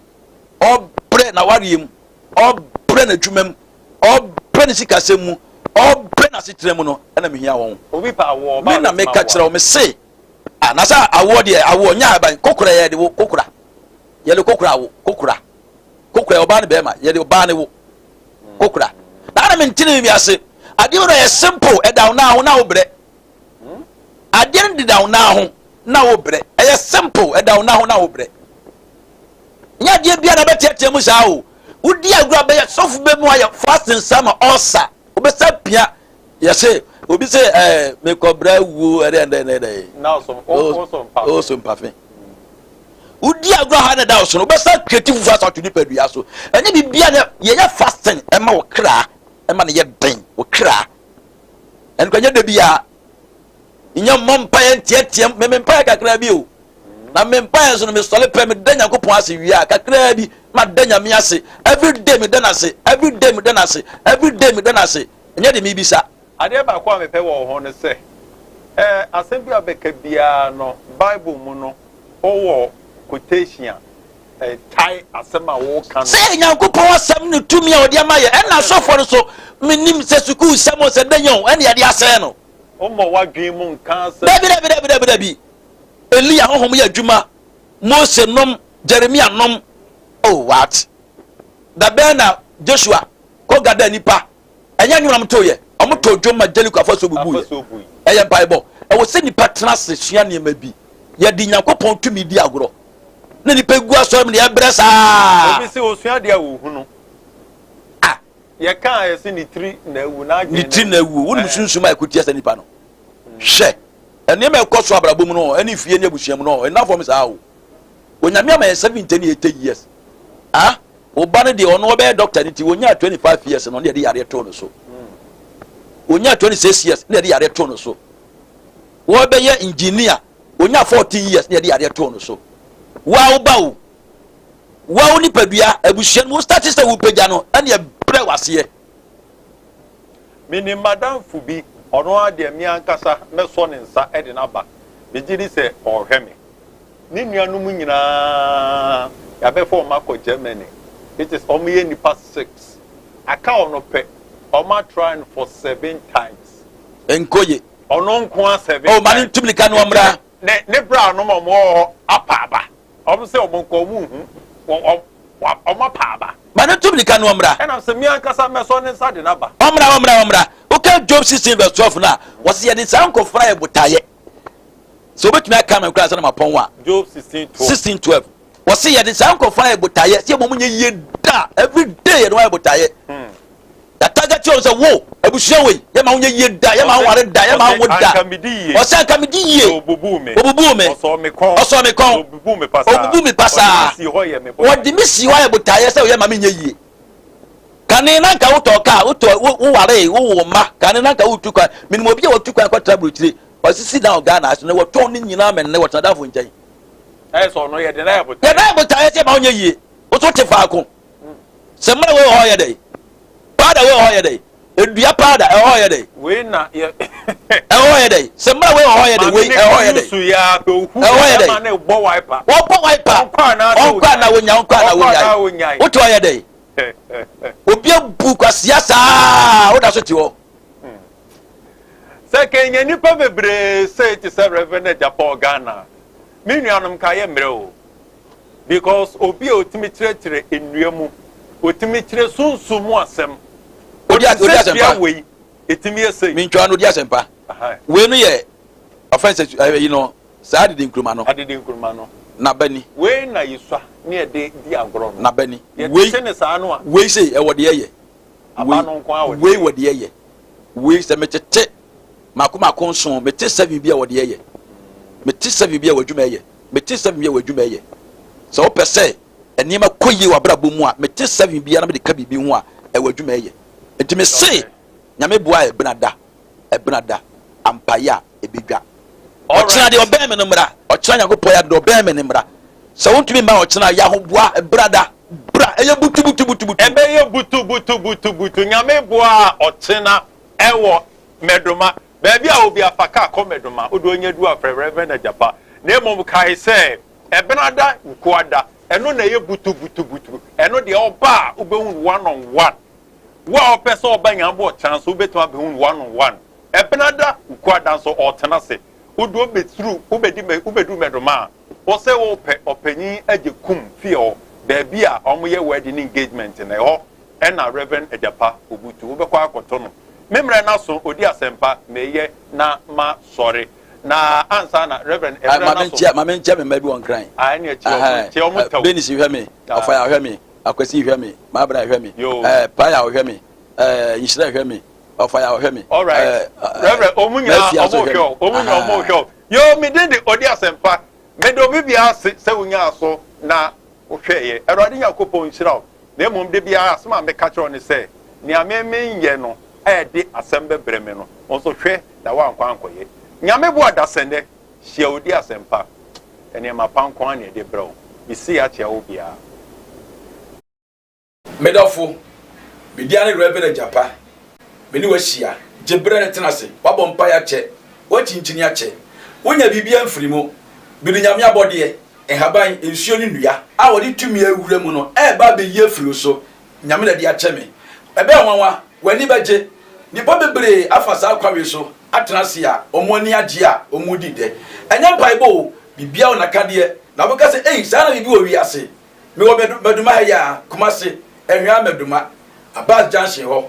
ɔrebrɛ n'awareɛ mu, ɔrebrɛ n'adwuma mu, ɔrebrɛ ne sikasɛm mu, ɔrebrɛ n'asetena mu no, ɛna mehia wɔn. Obi pɛ awoɔ, ɔbaa Me na bɛtumi meka aboa kyerɛ wo, mese, ah, na sɛ awoɔ deɛ, awoɔ nyɛ aban, kokora yɛde wo, kokora, yɛde kokora awo, kokora, kokora yɛ ɔbaa ne bɛrima, yɛde ɔbaa ne wo, kokora. Na ana mentene mi ase, adeɛ wei no yɛ simple, ɛda wo nan ho na wo brɛ. Adeɛ no deda wo nan ho na wo brɛ. Ɛyɛ simple, ɛda wo nan ho na wo brɛ. Nyɛ adeɛ biara na bɛteatea mu saa o. Wodi agorɔ a bɛyɛ sɔfo bɛ mu ayɛ fasting saa ma ɔsa. Wobɛsa pia. Yɛse obi se ɛɛ mekɔbrɛ wuo ɛdɛ ɛdɛ ɛdɛ ɛdɛ. Na ɔso ɔso mpafe. Ɔso mpafe. Wodi agorɔ ha na ɛda wo so no wobɛsa creative fufu asa ato nipadua so. Ɛnyɛ biribiara na yɛyɛ fasting ɛma wo kra ɛma no yɛ den wo kra. Ɛno kora nyɛ da biara. Nyɛ mmɔ mpaeɛ nteateam. Me me mpaeɛ kakra bi o. Na me mpaeɛ nso no mesɔre pɛ meda Nyankopɔn ase wie a kakra bi ma da Nyame ase. Every day meda no ase. Every day meda no ase. Every day meda no ase. Ɛnyɛ de mebisa. Adeɛ baako a mepɛ wɔ wo ho ne sɛ, eh, asɛm bi a wobɛka biara no, Bible mu no, wowɔ quotation a ɛtae asɛm a woreka no. Sɛ Nyankopɔn asɛm ne tumi a ɔde ama yɛ, ɛna asɔfoɔ no so, menim sɛ sukuu sɛm o, sɛ dɛn o, ɛne yɛde asɛe no. Wommɔ w'adwene mu nka asɛm. Dabi, dabi, dabi, dabi, dabi. Elia honhom yɛ adwuma, Mose nom, Jeremia nom. Oh, what? Da bɛn na Joshua kɔ gada nipa? Ɛnyɛ nnwom na wɔn too yɛ. Wɔn too dwom ma Jericho afasuo bubu yɛ. Ɛyɛ mpaebɔ. Ɛwɔ sɛ nipa tena ase sua nneɛma bi. Yɛde Nyankopɔn tumi di agorɔ. Na nipa gu asɔre mu na yɛbrɛ saa. Obi sɛ osua deɛ a ohunu. Ah. Yɛka a yɛsɛ ne tiri na awu, n'adwene Ne tiri na awu. Wonim sunsum a ɛko tia saa nipa no. Hwɛ. Nneɛma a ɛkɔ so abrabɔ mu no, ɛne fie ne abusua mu no, ɛnna fam saa o. Onyame ama yɛn 70 ne 80 years. Ah, wo ba no deɛ ɔno ɔbɛyɛ doctor no ti, wɔnyaa 25 years no, ne yɛde yareɛ too no so. Wɔnyaa 26 years, ne yɛde yareɛ too no so. Wɔbɛyɛ engineer, wɔnyaa 14 years, ne yɛde yareɛ too no so. Wa wo ba o, wa wo nipadua, abusua no, wo start sɛ wopagya no, ɛne ɛbrɛ waseɛ. Menim m'adamfo bi, ɔno ara deɛ me ankasa mɛsɔ ne nsa de no aba. Megye di sɛ ɔrehwɛ me. Ne nuanom nyinaa, yɛabɛfa wɔn akɔ Germany. It is, wɔyɛ nnipa six. Aka ɔno pɛ. Wɔatry no for seven times. Ɛnkɔ ye. Ɔno nko ara seven Oh, ma no times. ntu mirika na ɔmmra. Ne, ne bra nom a wɔwɔ hɔ apa aba. Wɔn sɛ wɔn nkɔ, wɔn nhu. Wɔn, wɔn, wɔn apa aba. Ma no ntu mirika na ɔmmra. Ɛna sɛ me ankasa mɛsɔ ne nsa de no aba. Ɔmmra, ɔmmra, ɔmmra. Woka Job 16 verse 12 no a, wɔse yɛde saa nkurɔfoɔ no ayɛ botaeɛ. Sɛ wobɛtumi aka me koraa sɛ na mapɔn a. Job 16 12. 16 12. Wɔse yɛde saa nkurɔfoɔ no ayɛ botaeɛ sɛ yɛma wɔn nyɛ yie da. Every day yɛde wɔn ayɛ botaeɛ. Yɛataga kyerɛ wɔn sɛ wo abusua wei yɛma wo nyɛ yie da, yɛma wo nware da, yɛma wo wo da. Ɔse anka medi yie. Ɔse anka medi yie. Na ɔbubuu me. Ɔbubuu me. Ɔsɔɔ me kɔn. Ɔsɔɔ me kɔn. Na ɔbubuu me pasaa. Ɔbubuu me pasaa. Ɔde me sii hɔ yɛ me botaeɛ. Ɔde me sii hɔ ayɛ botaeɛ sɛ ɔyɛ ma menyɛ yie. Kane na nka wotɔɔ kaa, wotɔ wowaree, wowoo mma. Kane na nka wotu kwan. Menim obi a watu kwan kɔtra aburokyire. Wasisi dan wɔ Ghana ha so na wɔtɔn ne nyinaa ma nnɛ wɔtena adamfo nkyɛn. Ɛyɛ sɛ ɔno yɛde no ayɛ botaeɛ. Yɛde no ayɛ botaeɛ sɛ ɛma wonyɛ yie. Wo nso wote faako. Sɛ mmerɛ wei wɔ hɔ yɛ dɛn? Powder wei wɔ hɔ yɛ dɛn? Edua paa da ɛhɔ yɛ dɛ. Wei na yɛ. Ɛhɔ yɛ dɛ. Sɛ mmerɛ wei wɔ hɔ yɛ dɛ. Wei ɛhɔ yɛ dɛ. Ɛhɔ yɛ dɛ. Wɔbɔ wiper. Ɔnkɔ ana wonya ɔnkɔ ana wonya. Wote hɔ yɛ dɛ. Obi abu kwasia saa woda so te hɔ. Sɛ kenya nipa bebree sei te sɛ Reverend Agyapong Ghana, me nuanom ka yɛ mmerɛ o. Because obi a otumi kyerɛkyerɛ nnua mu, otumi kyerɛ sunsum mu asɛm. Odi Ɔte sɛ asɛmpa. Dua wei, etumi yɛ sei. Mintwa no odi asɛmpa. Wei no yɛ ɔfɛn sɛ ɛyi no saa adidi nkuruma no. Adidi nkuruma no. N'aba ni. Wei na yesua ne yɛde di agorɔ no. N'aba ni. Wei Yɛtete ne saa no a. Wei sei ɛwɔ deɛ yɛ. Aba no nko ara wɔ deɛ Wei yɛ. Wɔ deɛ yɛ. Wei sɛ metete mako mako nson, mete seven bi a wɔ deɛ yɛ. Mete seven bi a wɔ adwuma yɛ. Mete seven bi a wɔ adwuma yɛ. Sɛ wopɛ sɛ nneɛma kɔ yie wɔ abrabɔ mu a, mete seven bi a na mede ka biribi ho a, ɛwɔ adwuma yɛ. Nti me se Nyame boa a ɛbena da, ɛbena da, ampaeɛ a ɛbɛdwa. Ɔkyena deɛ ɔbɛn me no mmra. Ɔkyena Nyankopɔn yɛ deɛ ɔbɛn me no mmra. Sɛ wontumi mma ɔkyena, yɛ ahoboa, bra da, bra. Ɛyɛ butubutubutubutu. Ɛbɛyɛ butubutubutubutu. Nyame boa a ɔkyena ɛwɔ Mɛdoma. Baabi a obi afa kaa kɔ Mɛdoma, wode onya du a frɛ Reverend Agyapa. Na mmom kae sɛ, Ɛbenada, Wukuada, ɛno na ɛyɛ butubutubutu. Ɛno deɛ ɔba a wobɛhu no one on one. Wo a wopɛ sɛ ɔba Nyame boa ɔkyena nso wobɛtumi abɛhu no one on one. Ɛbenada, Wukuada nso ɔretena ase. Wode wobɛduru wobɛdi wobɛduru Mɛdoma a, wo sɛ wopɛ ɔpanyin agye kum fie hɔ, baabi a wɔyɛ wedding engagement no, ɛhɔ ɛna Rev. Agyapa Obutu wobɛkɔ akɔto no. Me mmerɛ no aso, ɔdi asɛmpa, meyɛ na masɔre. Na ansa na Rev. Mmerɛ no aso. Ma menkyia me mma bi wɔ Nkran. Ah, ɛne kyia ɔmo, kyia ɔmo tɛw. Benis hwɛ me, Ɔfaya hwɛ me, Akwasi hwɛ me, Maabra hwɛ me, Paya hwɛ me, Nhyira hwɛ me, Ɔfaya hwɛ me. All right. Reverend, ɔmo nyinaa ɔmo hwɛ o, ɔmo nyinaa ɔmo hwɛ o. Yoo, me din de Odi Asɛmpa. Meda obi biara ase sɛ wonyaa so na wohwɛeɛ. Awurade Nyankopɔn nhyira wo. Na mmom da biara asɛm a meka kyerɛ wo ne sɛ, nea me menyɛ no a ɛde asɛm bɛbrɛ me no, wo nso hwɛ na woankɔ ankɔyɛ. Nyame boa dasɛnnɛ, hyia Odi Asɛmpa. Nneɛma pa nko ara na ɛde brɛ wo. Mesi akyea wo biara. Me dɔfo, me din ne Rev. Agyapa. Me ne wo ahyia. Gye berɛ no tena ase. Woabɔ mpaeɛ akyɛ. Woakyinkyini akyɛ. Wonya biribiara mfiri mu. Mede Nyame abɔdeɛ, nhaban, nsuo ne nnua a wɔde tumi awura mu no reba abɛyi afiri wo so. Nyame na ɛde akyɛ me. Ɛbɛyɛ nwanwa. W'ani bɛgye. Nnipa bebree afa saa kwan wei so atena ase a wɔn ani agye a wɔredi dɛ. Ɛnyɛ mpaebɔ o, biribiara wɔ n'akadeɛ. Na wobɛka sɛ, Ei, saa na biribi wɔ wiase. Mewɔ Mɛduma ha yi ara, Kumasi, Anhwea Mɛduma, Abbas Junction hɔ.